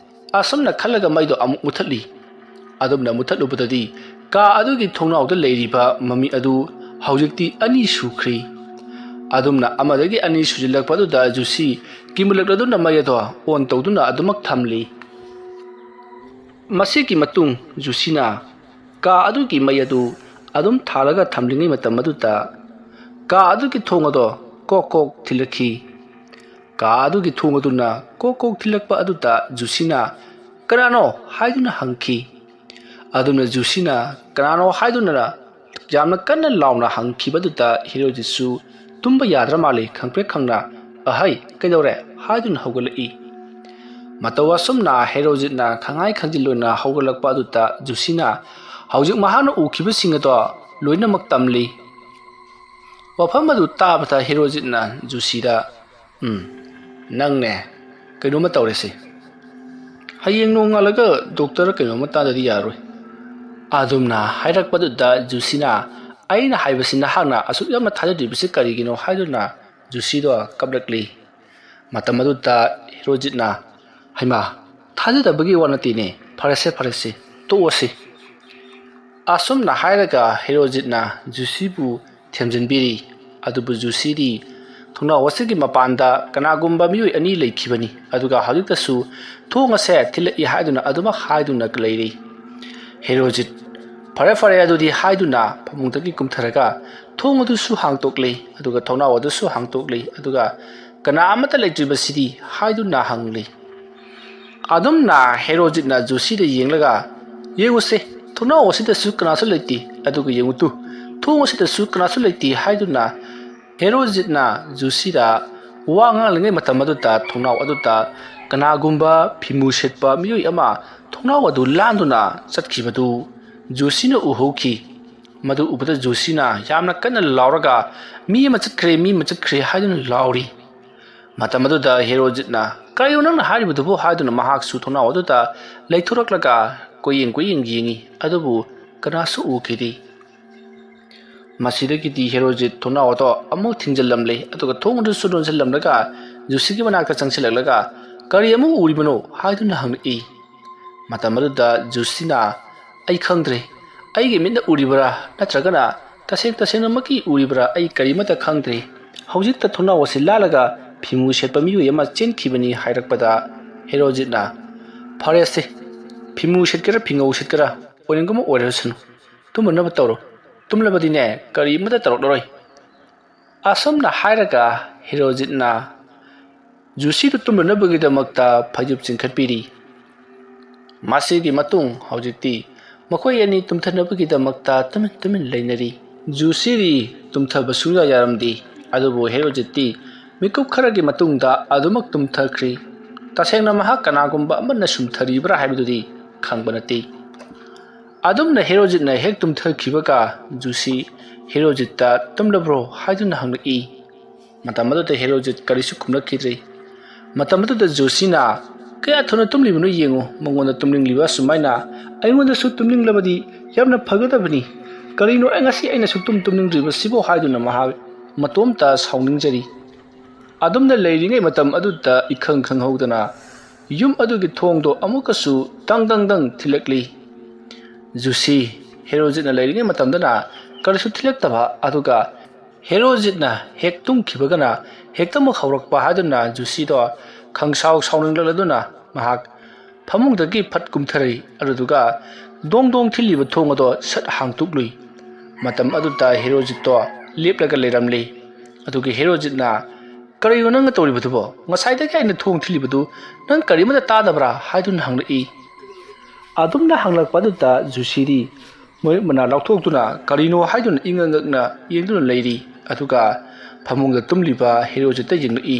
ꯑꯁꯨꯝꯅ ꯈꯜꯂꯒ ꯃꯩꯗꯣ ꯑꯃꯨꯛ ꯃꯨꯊꯠꯂꯤ꯫ ꯑꯗꯨꯝꯅ ꯃꯨꯊꯠꯂꯨꯕꯗꯗꯤ ꯀꯥ ꯑꯗꯨꯒꯤ ꯊꯣꯡꯅꯥꯎꯗ ꯂꯩꯔꯤꯕ ꯃꯃꯤ ꯑꯗꯨ ꯍꯧꯖꯤꯛꯇꯤ ꯑꯅꯤ ꯁꯨꯈ꯭ꯔꯤ꯫ ꯑꯗꯨꯝꯅ ꯑꯃꯗꯒꯤ ꯑꯅꯤ ꯁꯨꯖꯤꯜꯂꯛꯄ ꯑꯗꯨꯗ ꯖꯨꯁꯤ ꯀꯤꯃꯨꯂꯛꯂꯗꯨꯅ ꯃꯩ ꯑꯗꯣ on ꯇꯧꯗꯨꯅ ꯑꯗꯨꯃꯛ ꯊꯝꯂꯤ꯫ ꯃꯁꯤꯒꯤ ꯃꯇꯨꯡ ꯖꯨꯁꯤꯅ ꯀꯥ ꯑꯗꯨꯒꯤ ꯃꯩ ꯑꯗꯨ ꯑꯗꯨꯝ ꯊꯥꯜꯂꯒ ꯊꯝꯂꯤꯉꯩ ꯃꯇꯝ ꯑꯗꯨꯗ ꯀꯥ ꯑꯗꯨꯒꯤ ꯊꯣꯡ ꯑꯗꯣ ꯀꯣꯛ ꯀꯣꯛ ꯊꯤꯜꯂꯛꯈꯤ꯫ ꯀꯥ ꯑꯗꯨꯒꯤ ꯊꯣꯡ ꯑꯗꯨꯅ ꯀꯣꯛ ꯀꯣꯛ ꯊꯤꯜꯂꯛꯄ ꯑꯗꯨꯗ ꯖꯨꯁꯤꯅ "ꯀꯅꯥꯅꯣ?" ꯍꯥꯏꯗꯨꯅ ꯍꯪꯈꯤ꯫ ꯑꯗꯨꯝꯅ ꯖꯨꯁꯤꯅ "ꯀꯅꯥꯅꯣ?" ꯍꯥꯏꯗꯨꯅ ꯌꯥꯝꯅ ꯀꯟꯅ ꯂꯥꯎꯅ ꯍꯪꯈꯤꯕꯗꯨꯗ ꯍꯦꯔꯣꯖꯤꯠꯁꯨ ꯇꯨꯝꯕ ꯌꯥꯗ꯭ꯔ ꯃꯥꯜꯂꯦ, ꯈꯪꯄ꯭ꯔꯦꯛ ꯈꯪꯅ "ꯑꯍꯩ, ꯀꯩꯗꯧꯔꯦ?" ꯍꯥꯏꯗꯨꯅ ꯍꯧꯒꯠꯂꯛꯏ꯫ ꯃꯇꯧ ꯑꯁꯨꯝꯅ ꯍꯦꯔꯣꯖꯤꯠꯅ ꯈꯪꯉꯥꯏ ꯈꯪꯖꯤꯜ ꯑꯣꯏꯅ ꯍꯧꯒꯠꯂꯛꯄ ꯑꯗꯨꯗ ꯖꯨꯁꯤꯅ ꯍꯧꯖꯤꯛ ꯃꯍꯥꯛꯅ ꯎꯈꯤꯕꯁꯤꯡ ꯑꯗꯣ ꯂꯣꯏꯅꯃꯛ ꯇꯝꯂꯤ꯫ ꯋꯥꯐꯝ ꯑꯗꯨ ꯇꯥꯕꯗ ꯍꯦꯔꯣꯖꯤꯠꯅ ꯖꯨꯁꯤꯗ, "ꯎꯝ, ꯅꯪꯅꯦ, ꯀꯩꯅꯣꯝꯃ ꯇꯧꯔꯦꯁꯦ꯫ ꯍꯌꯦꯡ ꯅꯣꯡꯉꯥꯜꯂꯒ ꯗꯣꯛꯇꯔ ꯀꯩꯅꯣꯝꯃ ꯇꯥꯗꯗꯤ ꯌꯥꯔꯣꯏ"꯫ ꯑꯗꯨꯝꯅ ꯍꯥꯏꯔꯛꯄꯗꯨꯗ ꯖꯨꯁꯤꯅ, "ꯑꯩꯅ ꯍꯥꯏꯕꯁꯤ ꯅꯍꯥꯛꯅ ꯑꯁꯨꯛ ꯌꯥꯝꯅ ꯊꯥꯖꯗ꯭ꯔꯤꯕꯁꯤ ꯀꯔꯤꯒꯤꯅꯣ?" ꯍꯥꯏꯗꯨꯅ ꯖꯨꯁꯤꯗꯣ ꯀꯞꯂꯛꯂꯤ꯫ ꯃꯇꯝ ꯑꯗꯨꯗ ꯍꯦꯔꯣꯖꯤꯠꯅ, "ꯍꯩꯃꯥ, ꯊꯥꯖꯗꯕꯒꯤ ꯋꯥ ꯅꯠꯇꯦꯅꯦ꯫ ꯐꯔꯦꯁꯦ, ꯐꯔꯦꯁꯦ, ꯇꯣꯛꯑꯁꯤ"꯫ ꯑꯁꯨꯝꯅ ꯍꯥꯏꯔꯒ ꯍꯦꯔꯣꯖꯤꯠꯅ ꯖꯨꯁꯤꯕꯨ ꯊꯦꯝꯖꯤꯟꯕꯤꯔꯤ꯫ ꯑꯗꯨꯕꯨ ꯖꯨꯁꯤꯗꯤ ꯊꯣꯡꯅꯥꯎ ꯑꯁꯤꯒꯤ ꯃꯄꯥꯟꯗ ꯀꯅꯥꯒꯨꯝꯕ ꯃꯤꯑꯣꯏ ꯑꯅꯤ ꯂꯩꯈꯤꯕꯅꯤ, ꯑꯗꯨꯒ ꯍꯧꯖꯤꯛꯇꯁꯨ ꯊꯣꯡ ꯑꯁꯦ ꯊꯤꯜꯂꯛꯏ ꯍꯥꯏꯗꯨꯅ ꯑꯗꯨꯃꯛ ꯍꯥꯏꯗꯨꯅ ꯂꯩꯔꯤ꯫ ꯍꯦꯔꯣꯖꯤꯠ, "ꯐꯔꯦ, ꯐꯔꯦ, ꯑꯗꯨꯗꯤ" ꯍꯥꯏꯗꯨꯅ ꯐꯃꯨꯡꯗꯒꯤ ꯀꯨꯝꯊꯔꯒ ꯊꯣꯡ ꯑꯗꯨꯁꯨ ꯍꯥꯡꯇꯣꯛꯂꯤ, ꯑꯗꯨꯒ ꯊꯣꯡꯅꯥꯎ ꯑꯗꯨꯁꯨ ꯍꯥꯡꯇꯣꯛꯂꯤ, ꯑꯗꯨꯒ "ꯀꯅꯥ ꯑꯃꯠꯇ ꯂꯩꯇ꯭ꯔꯤꯕꯁꯤꯗꯤ?" ꯍꯥꯏꯗꯨꯅ ꯍꯪꯂꯤ꯫ ꯑꯗꯨꯝꯅ ꯍꯦꯔꯣꯖꯤꯠꯅ ꯖꯨꯁꯤꯗ ꯌꯦꯡꯂꯒ, "ꯌꯦꯡꯉꯨꯁꯦ, ꯊꯣꯡꯅꯥꯎ ꯑꯁꯤꯗꯁꯨ ꯀꯅꯥꯁꯨ ꯂꯩꯇꯦ, ꯑꯗꯨꯒ ꯌꯦꯡꯉꯨꯇꯨ, ꯊꯣꯡ ꯑꯁꯤꯗꯁꯨ ꯀꯅꯥꯁꯨ ꯂꯩꯇꯦ" ꯍꯥꯏꯗꯨꯅ ꯍꯦꯔꯣꯖꯤꯠꯅ ꯖꯨꯁꯤꯗ ꯋꯥ ꯉꯥꯡꯂꯤꯉꯩ ꯃꯇꯝ ꯑꯗꯨꯗ ꯊꯣꯡꯅꯥꯎ ꯑꯗꯨꯗ ꯀꯅꯥꯒꯨꯝꯕ ꯐꯤꯃꯨ ꯁꯦꯠꯄ ꯃꯤꯑꯣꯏ ꯑꯃ ꯊꯣꯡꯅꯥꯎ ꯑꯗꯨ ꯂꯥꯟꯗꯨꯅ ꯆꯠꯈꯤꯕꯗꯨ ꯖꯨꯁꯤꯅ ꯎꯍꯧꯈꯤ꯫ ꯃꯗꯨ ꯎꯕꯗ ꯖꯨꯁꯤꯅ ꯌꯥꯝꯅ ꯀꯟꯅ ꯂꯥꯎꯔꯒ, "ꯃꯤ ꯑꯃ ꯆꯠꯈ꯭ꯔꯦ, ꯃꯤ ꯑꯃ ꯆꯠꯈ꯭ꯔꯦ" ꯍꯥꯏꯗꯨꯅ ꯂꯥꯎꯔꯤ꯫ ꯃꯇꯝ ꯑꯗꯨꯗ ꯍꯦꯔꯣꯖꯤꯠꯅ, "ꯀꯔꯤꯅꯣ ꯅꯪꯅ ꯍꯥꯏꯔꯤꯕꯗꯨꯕꯨ?" ꯍꯥꯏꯗꯨꯅ ꯃꯍꯥꯛꯁꯨ ꯊꯣꯡꯅꯥꯎ ꯑꯗꯨꯗ ꯂꯩꯊꯣꯔꯛꯂꯒ ꯀꯣꯏꯌꯦꯡ ꯀꯣꯏꯌꯦꯡ ꯌꯦꯡꯉꯤ, ꯑꯗꯨꯕꯨ ꯀꯅꯥꯁꯨ ꯎꯈꯤꯗꯦ꯫ ꯃꯁꯤꯗꯒꯤꯗꯤ ꯍꯦꯔꯣꯖꯤꯠ ꯊꯣꯡꯅꯥꯎ ꯑꯗꯣ ꯑꯃꯨꯛ ꯊꯤꯡꯖꯤꯜꯂꯝꯂꯦ, ꯑꯗꯨꯒ ꯊꯣꯡ ꯑꯗꯨꯁꯨ ꯂꯣꯟꯁꯤꯜꯂꯝꯂꯒ ꯖꯨꯁꯤꯒꯤ ꯃꯅꯥꯛꯇ ꯆꯪꯁꯤꯜꯂꯛꯂꯒ, "ꯀꯔꯤ ꯑꯃꯨꯛ ꯎꯔꯤꯕꯅꯣ?" ꯍꯥꯏꯗꯨꯅ ꯍꯪꯂꯛꯏ꯫ ꯃꯇꯝ ꯑꯗꯨꯗ ꯖꯨꯁꯤꯅ, "ꯑꯩ ꯈꯪꯗ꯭ꯔꯦ, ꯑꯩꯒꯤ ꯃꯤꯠꯅ ꯎꯔꯤꯕꯔꯥ ꯅꯠꯇ꯭ꯔꯒꯅ ꯇꯁꯦꯡ ꯇꯁꯦꯡꯅꯃꯛꯀꯤ ꯎꯔꯤꯕꯔꯥ, ꯑꯩ ꯀꯔꯤꯃꯠꯇ ꯈꯪꯗ꯭ꯔꯦ꯫ ꯍꯧꯖꯤꯛꯇ ꯊꯣꯡꯅꯥꯎ ꯑꯁꯤ ꯂꯥꯜꯂꯒ ꯐꯤꯃꯨ ꯁꯦꯠꯄ ꯃꯤꯑꯣꯏ ꯑꯃ ꯆꯦꯟꯈꯤꯕꯅꯤ" ꯍꯥꯏꯔꯛꯄꯗ ꯍꯦꯔꯣꯖꯤꯠꯅ, "ꯐꯔꯦꯁꯦ, ꯐꯤꯃꯨ ꯁꯦꯠꯀꯦꯔꯥ ꯐꯤꯉꯧ ꯁꯦꯠꯀꯦꯔꯥ ꯑꯣꯏꯅꯤꯡꯕ ꯑꯃ ꯑꯣꯏꯔꯁꯅꯨ, ꯇꯨꯝꯅꯅꯕ ꯇꯧꯔꯣ꯫ ꯇꯨꯝꯂꯕꯗꯤꯅꯦ, ꯀꯔꯤꯃꯠꯇ ꯇꯧꯔꯛꯂꯔꯣꯏ"꯫ ꯑꯁꯨꯝꯅ ꯍꯥꯏꯔꯒ ꯍꯦꯔꯣꯖꯤꯠꯅ ꯖꯨꯁꯤꯗꯨ ꯇꯨꯝꯅꯅꯕꯒꯤꯗꯃꯛꯇ ꯐꯩꯖꯨꯞ ꯆꯤꯡꯈꯠꯄꯤꯔꯤ꯫ ꯃꯁꯤꯒꯤ ꯃꯇꯨꯡ ꯍꯧꯖꯤꯛꯇꯤ ꯃꯈꯣꯏ ꯑꯅꯤ ꯇꯨꯝꯊꯅꯕꯒꯤꯗꯃꯛꯇ ꯇꯨꯃꯤꯟ ꯇꯨꯃꯤꯟ ꯂꯩꯅꯔꯤ꯫ ꯖꯨꯁꯤꯗꯤ ꯇꯨꯝꯊꯕ ꯁꯨꯡꯌꯥ ꯌꯥꯔꯝꯗꯦ, ꯑꯗꯨꯕꯨ ꯍꯦꯔꯣꯖꯤꯠꯇꯤ ꯃꯤꯀꯨꯞ ꯈꯔꯒꯤ ꯃꯇꯨꯡꯗ ꯑꯗꯨꯃꯛ ꯇꯨꯝꯊꯈ꯭ꯔꯤ꯫ ꯇꯁꯦꯡꯅ ꯃꯍꯥꯛ ꯀꯅꯥꯒꯨꯝꯕ ꯑꯃꯅ ꯁꯨꯝꯊꯔꯤꯕ꯭ꯔꯥ ꯍꯥꯏꯕꯗꯨꯗꯤ ꯈꯪꯕ ꯅꯠꯇꯦ꯫ ꯑꯗꯨꯝꯅ ꯍꯦꯔꯣꯖꯤꯠꯅ ꯍꯦꯛ ꯇꯨꯝꯊꯈꯤꯕꯒ ꯖꯨꯁꯤ ꯍꯦꯔꯣꯖꯤꯠꯇ "ꯇꯨꯝꯂꯕ꯭ꯔꯣ?" ꯍꯥꯏꯗꯨꯅ ꯍꯪꯂꯛꯏ꯫ ꯃꯇꯝ ꯑꯗꯨꯗ ꯍꯦꯔꯣꯖꯤꯠ ꯀꯔꯤꯁꯨ ꯈꯨꯝꯂꯛꯈꯤꯗ꯭ꯔꯦ꯫ ꯃꯇꯝ ꯑꯗꯨꯗ ꯖꯨꯁꯤꯅ, "ꯀꯌꯥ ꯊꯨꯅ ꯇꯨꯝꯂꯤꯕꯅꯣ ꯌꯦꯡꯉꯨ, ꯃꯉꯣꯟꯗ ꯇꯨꯝꯅꯤꯡꯂꯤꯕ ꯑꯁꯨꯃꯥꯏꯅ ꯑꯩꯉꯣꯟꯗꯁꯨ ꯇꯨꯝꯅꯤꯡꯂꯕꯗꯤ ꯌꯥꯝꯅ ꯐꯒꯗꯕꯅꯤ꯫ ꯀꯔꯤꯅꯣ ꯑꯩ ꯉꯁꯤ ꯑꯩꯅ ꯁꯨꯛꯇꯨꯝ ꯇꯨꯝꯅꯤꯡꯗ꯭ꯔꯤꯕꯁꯤꯕꯣ?" ꯍꯥꯏꯗꯨꯅ ꯃꯍꯥꯛ ꯃꯇꯣꯝꯇ ꯁꯥꯎꯅꯤꯡꯖꯔꯤ꯫ ꯑꯗꯨꯝꯅ ꯂꯩꯔꯤꯉꯩ ꯃꯇꯝ ꯑꯗꯨꯗ ꯏꯈꯪ ꯈꯪꯍꯧꯗꯅ ꯌꯨꯝ ꯑꯗꯨꯒꯤ ꯊꯣꯡꯗꯣ ꯑꯃꯨꯛꯀꯁꯨ ꯇꯪ ꯇꯪ ꯇꯪ ꯊꯤꯜꯂꯛꯂꯤ꯫ ꯖꯨꯁꯤ ꯍꯦꯔꯣꯖꯤꯠꯅ ꯂꯩꯔꯤꯉꯩ ꯃꯇꯝꯗꯅ ꯀꯔꯤꯁꯨ ꯊꯤꯜꯂꯛꯇꯕ, ꯑꯗꯨꯒ ꯍꯦꯔꯣꯖꯤꯠꯅ ꯍꯦꯛ ꯇꯨꯝꯈꯤꯕꯒꯅ ꯍꯦꯛꯇꯃꯛ ꯍꯧꯔꯛꯄ ꯍꯥꯏꯗꯨꯅ ꯖꯨꯁꯤꯗꯣ ꯈꯪꯁꯥꯎ ꯁꯥꯎꯅꯤꯡꯂꯛꯂꯗꯨꯅ ꯃꯍꯥꯛ ꯐꯃꯨꯡꯗꯒꯤ ꯐꯠ ꯀꯨꯝꯊꯔꯛꯏ꯫ ꯑꯗꯨꯗꯨꯒ ꯗꯣꯡ ꯗꯣꯡ ꯊꯤꯜꯂꯤꯕ ꯊꯣꯡ ꯑꯗꯣ ꯁꯠ ꯍꯥꯡꯇꯣꯛꯂꯨꯏ꯫ ꯃꯇꯝ ꯑꯗꯨꯗ ꯍꯦꯔꯣꯖꯤꯠꯇꯣ ꯂꯦꯞꯂꯒ ꯂꯩꯔꯝꯂꯤ꯫ ꯑꯗꯨꯒ ꯍꯦꯔꯣꯖꯤꯠꯅ, "ꯀꯔꯤꯅꯣ ꯅꯪꯅ ꯇꯧꯔꯤꯕꯗꯨꯕꯣ? ꯉꯁꯥꯏꯗꯒꯤ ꯑꯩꯅ ꯊꯣꯡ ꯊꯤꯜꯂꯤꯕꯗꯨ ꯅꯪ ꯀꯔꯤꯃꯠꯇ ꯇꯥꯗꯕ꯭ꯔꯥ?" ꯍꯥꯏꯗꯨꯅ ꯍꯪꯂꯛꯏ꯫ ꯑꯗꯨꯝꯅ ꯍꯪꯂꯛꯄ ꯑꯗꯨꯗ ꯖꯨꯁꯤꯗꯤ ꯃꯃꯤꯠ ꯃꯅꯥ ꯂꯥꯎꯊꯣꯛꯇꯨꯅ ꯀꯔꯤꯅꯣ ꯍꯥꯏꯗꯨꯅ ꯏꯉꯛ ꯉꯛꯅ ꯌꯦꯡꯗꯨꯅ ꯂꯩꯔꯤ꯫ ꯑꯗꯨꯒ ꯐꯃꯨꯡꯗ ꯇꯨꯝꯂꯤꯕ ꯍꯦꯔꯣꯖꯤꯠꯇ ꯌꯦꯡꯂꯛꯏ꯫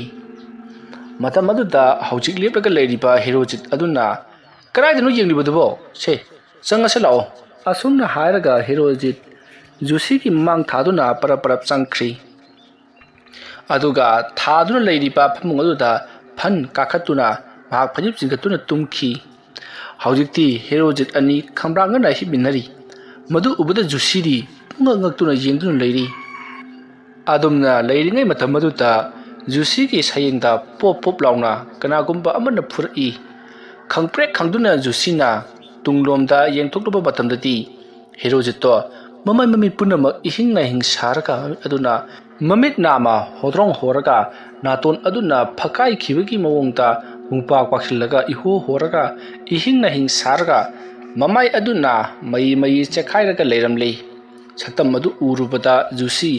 ꯃꯇꯝ ꯑꯗꯨꯗ ꯍꯧꯖꯤꯛ ꯂꯦꯞꯂꯒ ꯂꯩꯔꯤꯕ ꯍꯦꯔꯣꯖꯤꯠ ꯑꯗꯨꯅ, "ꯀꯗꯥꯏꯗꯅꯣ ꯌꯦꯡꯂꯤꯕꯗꯨꯕꯣ? ꯁꯦ, ꯆꯪꯉꯁꯤ ꯂꯥꯛꯑꯣ꯫" ꯑꯁꯨꯝꯅ ꯍꯥꯏꯔꯒ ꯍꯦꯔꯣꯖꯤꯠ ꯖꯨꯁꯤꯒꯤ ꯃꯃꯥꯡ ꯊꯥꯗꯨꯅ ꯄꯔꯞ ꯄꯔꯞ ꯆꯪꯈ꯭ꯔꯤ꯫ ꯑꯗꯨꯒ ꯊꯥꯗꯨꯅ ꯂꯩꯔꯤꯕ ꯐꯃꯨꯡ ꯑꯗꯨꯗ ꯐꯟ ꯀꯥꯈꯠꯇꯨꯅ ꯃꯍꯥꯛ ꯐꯩꯖꯨꯞ ꯆꯤꯡꯈꯠꯇꯨꯅ ꯇꯨꯝꯈꯤ꯫ ꯍꯧꯖꯤꯛꯇꯤ ꯍꯦꯔꯣꯖꯤꯠ ꯑꯅꯤ ꯈꯝꯕ꯭ꯔꯥꯡꯒꯅ ꯍꯤꯞꯃꯤꯟꯅꯔꯤ꯫ ꯃꯗꯨ ꯎꯕꯗ ꯖꯨꯁꯤꯗꯤ ꯄꯨꯡꯉꯛ ꯉꯛꯇꯨꯅ ꯌꯦꯡꯗꯨꯅ ꯂꯩꯔꯤ꯫ ꯑꯗꯨꯝꯅ ꯂꯩꯔꯤꯉꯩ ꯃꯇꯝ ꯑꯗꯨꯗ ꯖꯨꯁꯤꯒꯤ ꯁꯌꯦꯡꯗ ꯄꯣꯞ ꯄꯣꯞ ꯂꯥꯎꯅ ꯀꯅꯥꯒꯨꯝꯕ ꯑꯃꯅ ꯐꯨꯔꯛꯏ꯫ ꯈꯪꯄ꯭ꯔꯦꯛ ꯈꯪꯗꯨꯅ ꯖꯨꯁꯤꯅ ꯇꯨꯡꯂꯣꯝꯗ ꯌꯦꯡꯊꯣꯛꯂꯨꯕ ꯃꯇꯝꯗꯗꯤ ꯍꯦꯔꯣꯖꯤꯠꯇꯣ ꯃꯃꯩ ꯃꯃꯤꯠ ꯄꯨꯝꯅꯃꯛ ꯏꯍꯤꯡ ꯅꯥꯍꯤꯡ ꯁꯥꯔꯒ ꯑꯗꯨꯅ ꯃꯃꯤꯠ ꯅꯥꯃ ꯍꯣꯗ꯭ꯔꯣꯡ ꯍꯣꯔꯒ ꯅꯥꯇꯣꯟ ꯑꯗꯨꯅ ꯐꯛꯀꯥꯏꯈꯤꯕꯒꯤ ꯃꯑꯣꯡꯗ ꯄꯨꯡꯄꯥꯛ ꯄꯥꯛꯁꯤꯜꯂꯒ ꯏꯍꯣ ꯍꯣꯔꯒ ꯏꯍꯤꯡ ꯅꯥꯍꯤꯡ ꯁꯥꯔꯒ ꯃꯃꯥꯏ ꯑꯗꯨꯅ ꯃꯩ ꯃꯩ ꯆꯦꯈꯥꯏꯔꯒ ꯂꯩꯔꯝꯂꯤ꯫ ꯁꯛꯇꯝ ꯑꯗꯨ ꯎꯔꯨꯕꯗ ꯖꯨꯁꯤ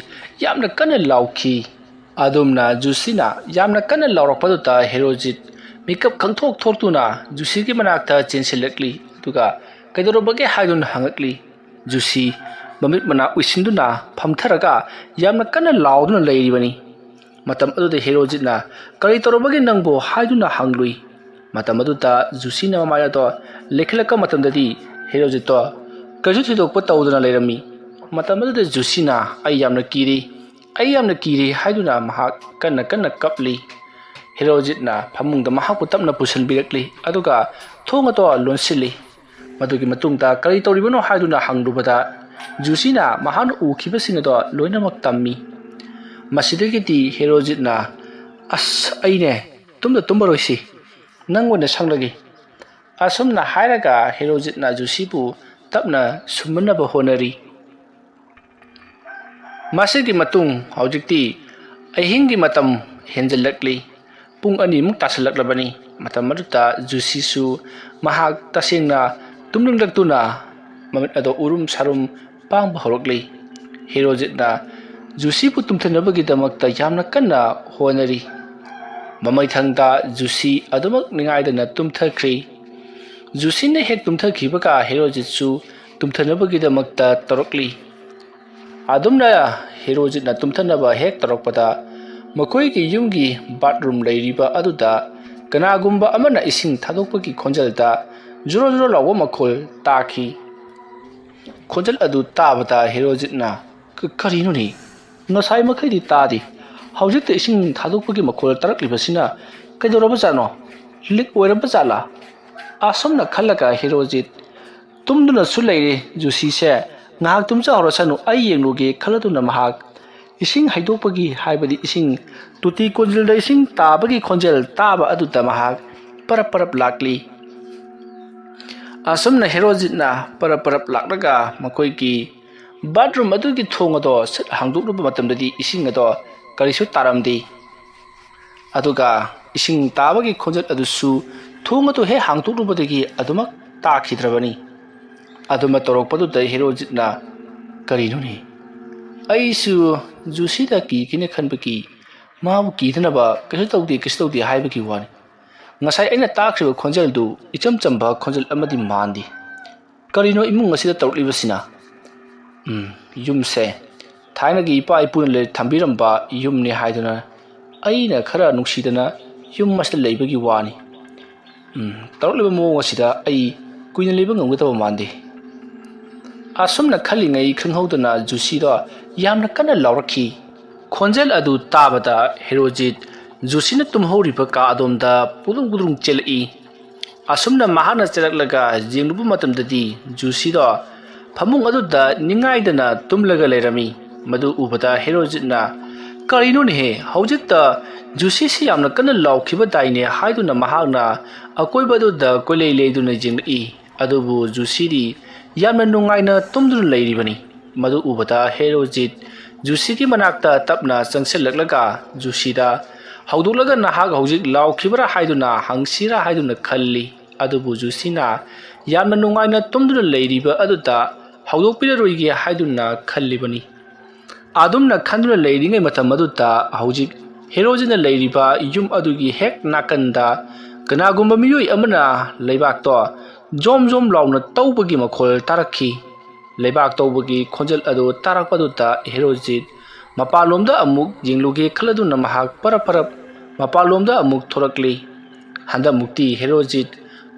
ꯌꯥꯝꯅ ꯀꯟꯅ ꯂꯥꯎꯈꯤ꯫ ꯑꯗꯨꯝꯅ ꯖꯨꯁꯤꯅ ꯌꯥꯝꯅ ꯀꯟꯅ ꯂꯥꯎꯔꯛꯄꯗꯨꯗ ꯍꯦꯔꯣꯖꯤꯠ ꯃꯤꯀꯞ ꯈꯪꯊꯣꯛ ꯊꯣꯛꯇꯨꯅ ꯖꯨꯁꯤꯒꯤ ꯃꯅꯥꯛꯇ ꯆꯦꯟꯁꯤꯜꯂꯛꯂꯤ꯫ ꯑꯗꯨꯒ "ꯀꯩꯗꯧꯔꯕꯒꯦ?" ꯍꯥꯏꯗꯨꯅ ꯍꯪꯉꯛꯂꯤ꯫ ꯖꯨꯁꯤ ꯃꯃꯤꯠ ꯃꯅꯥ ꯎꯏꯁꯤꯟꯗꯨꯅ ꯐꯝꯊꯔꯒ ꯌꯥꯝꯅ ꯀꯟꯅ ꯂꯥꯎꯗꯨꯅ ꯂꯩꯔꯤꯕꯅꯤ꯫ ꯃꯇꯝ ꯑꯗꯨꯗ ꯍꯦꯔꯣꯖꯤꯠꯅ "ꯀꯔꯤ ꯇꯧꯔꯕꯒꯦ ꯅꯪꯕꯨ?" ꯍꯥꯏꯗꯨꯅ ꯍꯪꯂꯨꯏ꯫ ꯃꯇꯝ ꯑꯗꯨꯗ ꯖꯨꯁꯤꯅ ꯃꯃꯥꯏ ꯑꯗꯣ ꯂꯦꯛꯈꯠꯂꯛꯄ ꯃꯇꯝꯗꯗꯤ ꯍꯦꯔꯣꯖꯤꯠꯇꯣ ꯀꯩꯁꯨ ꯊꯣꯏꯗꯣꯛꯄ ꯇꯧꯗꯅ ꯂꯩꯔꯝꯃꯤ꯫ ꯃꯇꯝ ꯑꯗꯨꯗ ꯖꯨꯁꯤꯅ "ꯑꯩ ꯌꯥꯝꯅ ꯀꯤꯔꯤ, "ꯑꯩ ꯌꯥꯝꯅ ꯀꯤꯔꯤ" ꯍꯥꯏꯗꯨꯅ ꯃꯍꯥꯛ ꯀꯟꯅ ꯀꯟꯅ ꯀꯞꯂꯤ꯫ ꯍꯦꯔꯣꯖꯤꯠꯅ ꯐꯃꯨꯡꯗ ꯃꯍꯥꯛꯄꯨ ꯇꯞꯅ ꯄꯨꯁꯤꯟꯕꯤꯔꯛꯂꯤ, ꯑꯗꯨꯒ ꯊꯣꯡ ꯑꯗꯣ ꯂꯣꯟꯁꯤꯜꯂꯤ꯫ ꯃꯗꯨꯒꯤ ꯃꯇꯨꯡꯗ ꯀꯔꯤ ꯇꯧꯔꯤꯕꯅꯣ ꯍꯥꯏꯗꯨꯅ ꯍꯪꯂꯨꯕꯗ, ꯖꯨꯁꯤꯅ ꯃꯍꯥꯛꯅ ꯎꯈꯤꯕꯁꯤꯡ ꯑꯗꯣ ꯂꯣꯏꯅꯃꯛ ꯇꯝꯃꯤ꯫ ꯃꯁꯤꯗꯒꯤꯗꯤ ꯍꯦꯔꯣꯖꯤꯠꯅ, "ꯑꯁ, ꯑꯩꯅꯦ ꯇꯨꯝꯗ ꯇꯨꯝꯃꯔꯣꯏꯁꯤ, ꯅꯪ ꯑꯣꯏꯅ ꯁꯪꯂꯒꯦ"꯫ ꯑꯁꯨꯝꯅ ꯍꯥꯏꯔꯒ ꯍꯦꯔꯣꯖꯤꯠꯅ ꯖꯨꯁꯤꯕꯨ ꯇꯞꯅ ꯁꯨꯝꯍꯠꯅꯕ ꯍꯣꯠꯅꯔꯤ꯫ ꯃꯁꯤꯒꯤ ꯃꯇꯨꯡ ꯍꯧꯖꯤꯛꯇꯤ ꯑꯍꯤꯡꯒꯤ ꯃꯇꯝ ꯍꯦꯟꯖꯜꯂꯛꯂꯤ꯫ ꯄꯨꯡ ꯑꯅꯤꯃꯨꯛ ꯇꯥꯁꯤꯜꯂꯛꯂꯕꯅꯤ꯫ ꯃꯇꯝ ꯑꯗꯨꯗ ꯖꯨꯁꯤꯁꯨ ꯃꯍꯥꯛ ꯇꯁꯦꯡꯅ ꯇꯨꯝꯅꯤꯡꯂꯛꯇꯨꯅ ꯃꯃꯤꯠ ꯑꯗꯨ ꯎꯔꯨꯝ ꯁꯥꯔꯨꯝ ꯄꯥꯡꯕ ꯍꯧꯔꯛꯂꯤ꯫ ꯍꯦꯔꯣꯖꯤꯠꯅ ꯖꯨꯁꯤꯕꯨ ꯇꯨꯝꯊꯅꯕꯒꯤꯗꯃꯛꯇ ꯌꯥꯝꯅ ꯀꯟꯅ ꯍꯣꯠꯅꯔꯤ꯫ ꯃꯃꯩꯊꯪꯗ ꯖꯨꯁꯤ ꯑꯗꯨꯃꯛ ꯅꯤꯡꯉꯥꯏꯗꯅ ꯇꯨꯝꯊꯈ꯭ꯔꯤ꯫ ꯖꯨꯁꯤꯅ ꯍꯦꯛ ꯇꯨꯝꯊꯈꯤꯕꯒ ꯍꯦꯔꯣꯖꯤꯠꯁꯨ ꯇꯨꯝꯊꯅꯕꯒꯤꯗꯃꯛꯇ ꯇꯧꯔꯛꯂꯤ꯫ ꯑꯗꯨꯝꯅ ꯍꯦꯔꯣꯖꯤꯠꯅ ꯇꯨꯝꯊꯅꯕ ꯍꯦꯛ ꯇꯧꯔꯛꯄꯗ, ꯃꯈꯣꯏꯒꯤ ꯌꯨꯝꯒꯤ ꯕꯥꯠꯔꯨꯝ ꯂꯩꯔꯤꯕ ꯑꯗꯨꯗ ꯀꯅꯥꯒꯨꯝꯕ ꯑꯃꯅ ꯏꯁꯤꯡ ꯊꯥꯗꯣꯛꯄꯒꯤ ꯈꯣꯟꯖꯦꯜꯗ ꯖꯣꯔꯣ ꯖꯣꯔꯣ ꯂꯥꯎꯕ ꯃꯈꯣꯜ ꯇꯥꯈꯤ꯫ ꯈꯣꯟꯖꯦꯜ ꯑꯗꯨ ꯇꯥꯕꯗ ꯍꯦꯔꯣꯖꯤꯠꯅ, "ꯀ-, ꯀꯔꯤꯅꯣꯅꯦ? ꯉꯁꯥꯏ ꯃꯈꯩꯗꯤ ꯇꯥꯗꯦ꯫ ꯍꯧꯖꯤꯛꯇ ꯏꯁꯤꯡ ꯊꯥꯗꯣꯛꯄꯒꯤ ꯃꯈꯣꯜ ꯇꯥꯔꯛꯂꯤꯕꯁꯤꯅ ꯀꯩꯗꯧꯔꯕꯖꯥꯠꯅꯣ? ꯂꯤꯛ ꯑꯣꯏꯔꯕ ꯖꯥꯠꯂꯥ?" ꯑꯁꯨꯝꯅ ꯈꯜꯂꯒ ꯍꯦꯔꯣꯖꯤꯠ ꯇꯨꯝꯗꯨꯅꯁꯨ ꯂꯩꯔꯦ꯫ ꯖꯨꯁꯤꯁꯦ ꯉꯥꯏꯍꯥꯛ ꯇꯨꯝꯖꯍꯧꯔꯁꯅꯨ, ꯑꯩ ꯌꯦꯡꯂꯨꯒꯦ ꯈꯜꯂꯗꯨꯅ ꯃꯍꯥꯛ ꯏꯁꯤꯡ ꯍꯩꯗꯣꯛꯄꯒꯤ, ꯍꯥꯏꯕꯗꯤ ꯏꯁꯤꯡ ꯇꯣꯇꯤ ꯀꯣꯟꯖꯤꯜꯗ ꯏꯁꯤꯡ ꯇꯥꯕꯒꯤ ꯈꯣꯟꯖꯦꯜ ꯇꯥꯕ ꯑꯗꯨꯗ ꯃꯍꯥꯛ ꯄꯔꯞ ꯄꯔꯞ ꯂꯥꯛꯂꯤ꯫ ꯑꯁꯨꯝꯅ ꯍꯦꯔꯣꯖꯤꯠꯅ ꯄꯔꯞ ꯄꯔꯞ ꯂꯥꯛꯂꯒ ꯃꯈꯣꯏꯒꯤ ꯕꯥꯠꯔꯨꯝ ꯑꯗꯨꯒꯤ ꯊꯣꯡ ꯑꯗꯣ ꯁꯠ ꯍꯥꯡꯗꯣꯛꯂꯨꯕ ꯃꯇꯝꯗꯗꯤ ꯏꯁꯤꯡ ꯑꯗꯣ ꯀꯔꯤꯁꯨ ꯇꯥꯔꯝꯗꯦ꯫ ꯑꯗꯨꯒ ꯏꯁꯤꯡ ꯇꯥꯕꯒꯤ ꯈꯣꯟꯖꯦꯜ ꯑꯗꯨꯁꯨ ꯊꯣꯡ ꯑꯗꯨ ꯍꯦꯛ ꯍꯥꯡꯗꯣꯛꯂꯨꯕꯗꯒꯤ ꯑꯗꯨꯃꯛ ꯇꯥꯈꯤꯗ꯭ꯔꯕꯅꯤ꯫ ꯑꯗꯨꯃ ꯇꯧꯔꯛꯄꯗꯨꯗ ꯍꯦꯔꯣꯖꯤꯠꯅ, "ꯀꯔꯤꯅꯣꯅꯦ? ꯑꯩꯁꯨ ꯖꯨꯁꯤꯗ ꯀꯤꯒꯦꯅ ꯈꯟꯕꯒꯤ ꯃꯥꯕꯨ ꯀꯤꯗꯅꯕ ꯀꯩꯁꯨ ꯇꯧꯗꯦ, ꯀꯩꯁꯨ ꯇꯧꯗꯦ ꯍꯥꯏꯕꯒꯤ ꯋꯥꯅꯤ꯫ ꯉꯁꯥꯏ ꯑꯩꯅ ꯇꯥꯈ꯭ꯔꯤꯕ ꯈꯣꯟꯖꯦꯜꯗꯨ ꯏꯆꯝ ꯆꯝꯕ ꯈꯣꯟꯖꯦꯜ ꯑꯃꯗꯤ ꯃꯥꯟꯗꯦ꯫ ꯀꯔꯤꯅꯣ ꯏꯃꯨꯡ ꯑꯁꯤꯗ ꯇꯧꯔꯛꯂꯤꯕꯁꯤꯅ? ꯎꯝ, ꯌꯨꯝꯁꯦ ꯊꯥꯏꯅꯒꯤ ꯏꯄꯥ ꯏꯄꯨꯅ ꯂꯩ-, ꯊꯝꯕꯤꯔꯝꯕ ꯌꯨꯝꯅꯤ ꯍꯥꯏꯗꯨꯅ ꯑꯩꯅ ꯈꯔ ꯅꯨꯡꯁꯤꯗꯅ ꯌꯨꯝ ꯑꯁꯤꯗ ꯂꯩꯕꯒꯤ ꯋꯥꯅꯤ꯫ ꯎꯝ, ꯇꯧꯔꯛꯂꯤꯕ ꯃꯑꯣꯡ ꯑꯁꯤꯗ ꯑꯩ ꯀꯨꯏꯅ ꯂꯩꯕ ꯉꯝꯒꯗꯕ ꯃꯥꯟꯗꯦ"꯫ ꯑꯁꯨꯝꯅ ꯈꯜꯂꯤꯉꯩ ꯈꯪꯍꯧꯗꯅ ꯖꯨꯁꯤꯗꯣ ꯌꯥꯝꯅ ꯀꯟꯅ ꯂꯥꯎꯔꯛꯈꯤ꯫ ꯈꯣꯟꯖꯦꯜ ꯑꯗꯨ ꯇꯥꯕꯗ ꯍꯦꯔꯣꯖꯤꯠ ꯖꯨꯁꯤꯅ ꯇꯨꯝꯍꯧꯔꯤꯕ ꯀꯥ ꯑꯗꯣꯝꯗ ꯄꯨꯗ꯭ꯔꯨꯡ ꯄꯨꯗ꯭ꯔꯨꯡ ꯆꯦꯜꯂꯛꯏ꯫ ꯑꯁꯨꯝꯅ ꯃꯍꯥꯛꯅ ꯆꯦꯜꯂꯛꯂꯒ ꯌꯦꯡꯂꯨꯕ ꯃꯇꯝꯗꯗꯤ ꯖꯨꯁꯤꯗꯣ ꯐꯃꯨꯡ ꯑꯗꯨꯗ ꯅꯤꯡꯉꯥꯏꯗꯅ ꯇꯨꯝꯂꯒ ꯂꯩꯔꯝꯃꯤ꯫ ꯃꯗꯨ ꯎꯕꯗ ꯍꯦꯔꯣꯖꯤꯠꯅ, "ꯀꯔꯤꯅꯣꯅꯦꯍꯦ, ꯍꯧꯖꯤꯛꯇ ꯖꯨꯁꯤꯁꯤ ꯌꯥꯝꯅ ꯀꯟꯅ ꯂꯥꯎꯈꯤꯕꯗꯥꯏꯅꯦ?" ꯍꯥꯏꯗꯨꯅ ꯃꯍꯥꯛꯅ ꯑꯀꯣꯏꯕ ꯑꯗꯨꯗ ꯀꯣꯏꯂꯩ ꯂꯩꯗꯨꯅ ꯌꯦꯡꯂꯛꯏ꯫ ꯑꯗꯨꯕꯨ ꯖꯨꯁꯤꯗꯤ ꯌꯥꯝꯅ ꯅꯨꯡꯉꯥꯏꯅ ꯇꯨꯝꯗꯨꯅ ꯂꯩꯔꯤꯕꯅꯤ꯫ ꯃꯗꯨ ꯎꯕꯗ ꯍꯦꯔꯣꯖꯤꯠ ꯖꯨꯁꯤꯒꯤ ꯃꯅꯥꯛꯇ ꯇꯞꯅ ꯆꯪꯁꯤꯜꯂꯛꯂꯒ ꯖꯨꯁꯤꯗ ꯍꯧꯗꯣꯛꯂꯒ, "ꯅꯍꯥꯛ ꯍꯧꯖꯤꯛ ꯂꯥꯎꯈꯤꯕ꯭ꯔꯥ?" ꯍꯥꯏꯗꯨꯅ ꯍꯪꯁꯤꯔꯥ ꯍꯥꯏꯗꯨꯅ ꯈꯜꯂꯤ꯫ ꯑꯗꯨꯕꯨ ꯖꯨꯁꯤꯅ ꯌꯥꯝꯅ ꯅꯨꯡꯉꯥꯏꯅ ꯇꯨꯝꯗꯨꯅ ꯂꯩꯔꯤꯕ ꯑꯗꯨꯗ ꯍꯧꯗꯣꯛꯄꯤꯔꯔꯣꯏꯒꯦ ꯍꯥꯏꯗꯨꯅ ꯈꯜꯂꯤꯕꯅꯤ꯫ ꯑꯗꯨꯝꯅ ꯈꯟꯗꯨꯅ ꯂꯩꯔꯤꯉꯩ ꯃꯇꯝ ꯑꯗꯨꯗ ꯍꯧꯖꯤꯛ ꯍꯦꯔꯣꯖꯤꯠꯅ ꯂꯩꯔꯤꯕ ꯌꯨꯝ ꯑꯗꯨꯒꯤ ꯍꯦꯛ ꯅꯥꯀꯟꯗ ꯀꯅꯥꯒꯨꯝꯕ ꯃꯤꯑꯣꯏ ꯑꯃꯅ ꯂꯩꯕꯥꯛꯇꯣ ꯖꯣꯝ ꯖꯣꯝ ꯂꯥꯎꯅ ꯇꯧꯕꯒꯤ ꯃꯈꯣꯜ ꯇꯥꯔꯛꯈꯤ꯫ ꯂꯩꯕꯥꯛ ꯇꯧꯕꯒꯤ ꯈꯣꯟꯖꯦꯜ ꯑꯗꯨ ꯇꯥꯔꯛꯄꯗꯨꯗ ꯍꯦꯔꯣꯖꯤꯠ ꯃꯄꯥꯟꯂꯣꯝꯗ ꯑꯃꯨꯛ ꯌꯦꯡꯂꯨꯒꯦ ꯈꯜꯂꯗꯨꯅ ꯃꯍꯥꯛ ꯄꯔꯞ ꯄꯔꯞ ꯃꯄꯥꯟꯂꯣꯝꯗ ꯑꯃꯨꯛ ꯊꯣꯔꯛꯂꯤ꯫ ꯍꯟꯗꯛꯃꯨꯛꯇꯤ ꯍꯦꯔꯣꯖꯤꯠ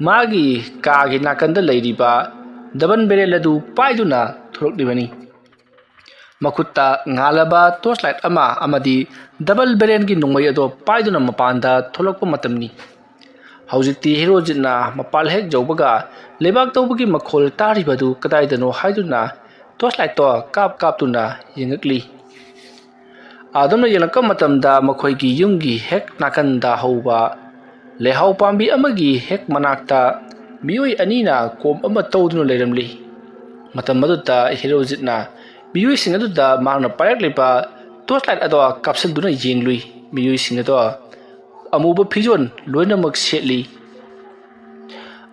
ꯃꯥꯒꯤ ꯀꯥꯒꯤ ꯅꯥꯀꯟꯗ ꯂꯩꯔꯤꯕ ꯗꯕꯜ ꯕꯦꯔꯦꯜ ꯑꯗꯨ ꯄꯥꯏꯗꯨꯅ ꯊꯣꯔꯛꯂꯤꯕꯅꯤ꯫ ꯃꯈꯨꯠꯇ ꯉꯥꯜꯂꯕ ꯇꯣꯔꯆ ꯂꯥꯏꯠ ꯑꯃ ꯑꯃꯗꯤ ꯗꯕꯜ ꯕꯦꯔꯦꯜꯒꯤ ꯅꯣꯡꯃꯩ ꯑꯗꯣ ꯄꯥꯏꯗꯨꯅ ꯃꯄꯥꯟꯗ ꯊꯣꯛꯂꯛꯄ ꯃꯇꯝꯅꯤ꯫ ꯍꯧꯖꯤꯛꯇꯤ ꯍꯦꯔꯣꯖꯤꯠꯅ ꯃꯄꯥꯟ ꯍꯦꯛ ꯌꯧꯕꯒ ꯂꯩꯕꯥꯛ ꯇꯧꯕꯒꯤ ꯃꯈꯣꯜ ꯇꯥꯔꯤꯕꯗꯨ ꯀꯗꯥꯏꯗꯅꯣ ꯍꯥꯏꯗꯨꯅ ꯇꯣꯔꯆ ꯂꯥꯏꯠꯇꯣ ꯀꯥꯞ ꯀꯥꯞꯇꯨꯅ ꯌꯦꯡꯉꯛꯂꯤ꯫ ꯑꯗꯨꯝꯅ ꯌꯦꯡꯂꯛꯄ ꯃꯇꯝꯗ ꯃꯈꯣꯏꯒꯤ ꯌꯨꯝꯒꯤ ꯍꯦꯛ ꯅꯥꯀꯟꯗ ꯍꯧꯕ ꯂꯩꯍꯥꯎ ꯄꯥꯝꯕꯤ ꯑꯃꯒꯤ ꯍꯦꯛ ꯃꯅꯥꯛꯇ ꯃꯤꯑꯣꯏ ꯑꯅꯤꯅ ꯀꯣꯝ ꯑꯃ ꯇꯧꯗꯨꯅ ꯂꯩꯔꯝꯂꯤ꯫ ꯃꯇꯝ ꯑꯗꯨꯗ ꯍꯦꯔꯣꯖꯤꯠꯅ ꯃꯤꯑꯣꯏꯁꯤꯡ ꯑꯗꯨꯗ ꯃꯍꯥꯛꯅ ꯄꯥꯏꯔꯛꯂꯤꯕ ꯇꯣꯔꯆ ꯂꯥꯏꯠ ꯑꯗꯣ ꯀꯥꯞꯁꯤꯟꯗꯨꯅ ꯌꯦꯡꯂꯨꯏ꯫ ꯃꯤꯑꯣꯏꯁꯤꯡ ꯑꯗꯣ ꯑꯃꯨꯕ ꯐꯤꯖꯣꯜ ꯂꯣꯏꯅꯃꯛ ꯁꯦꯠꯂꯤ꯫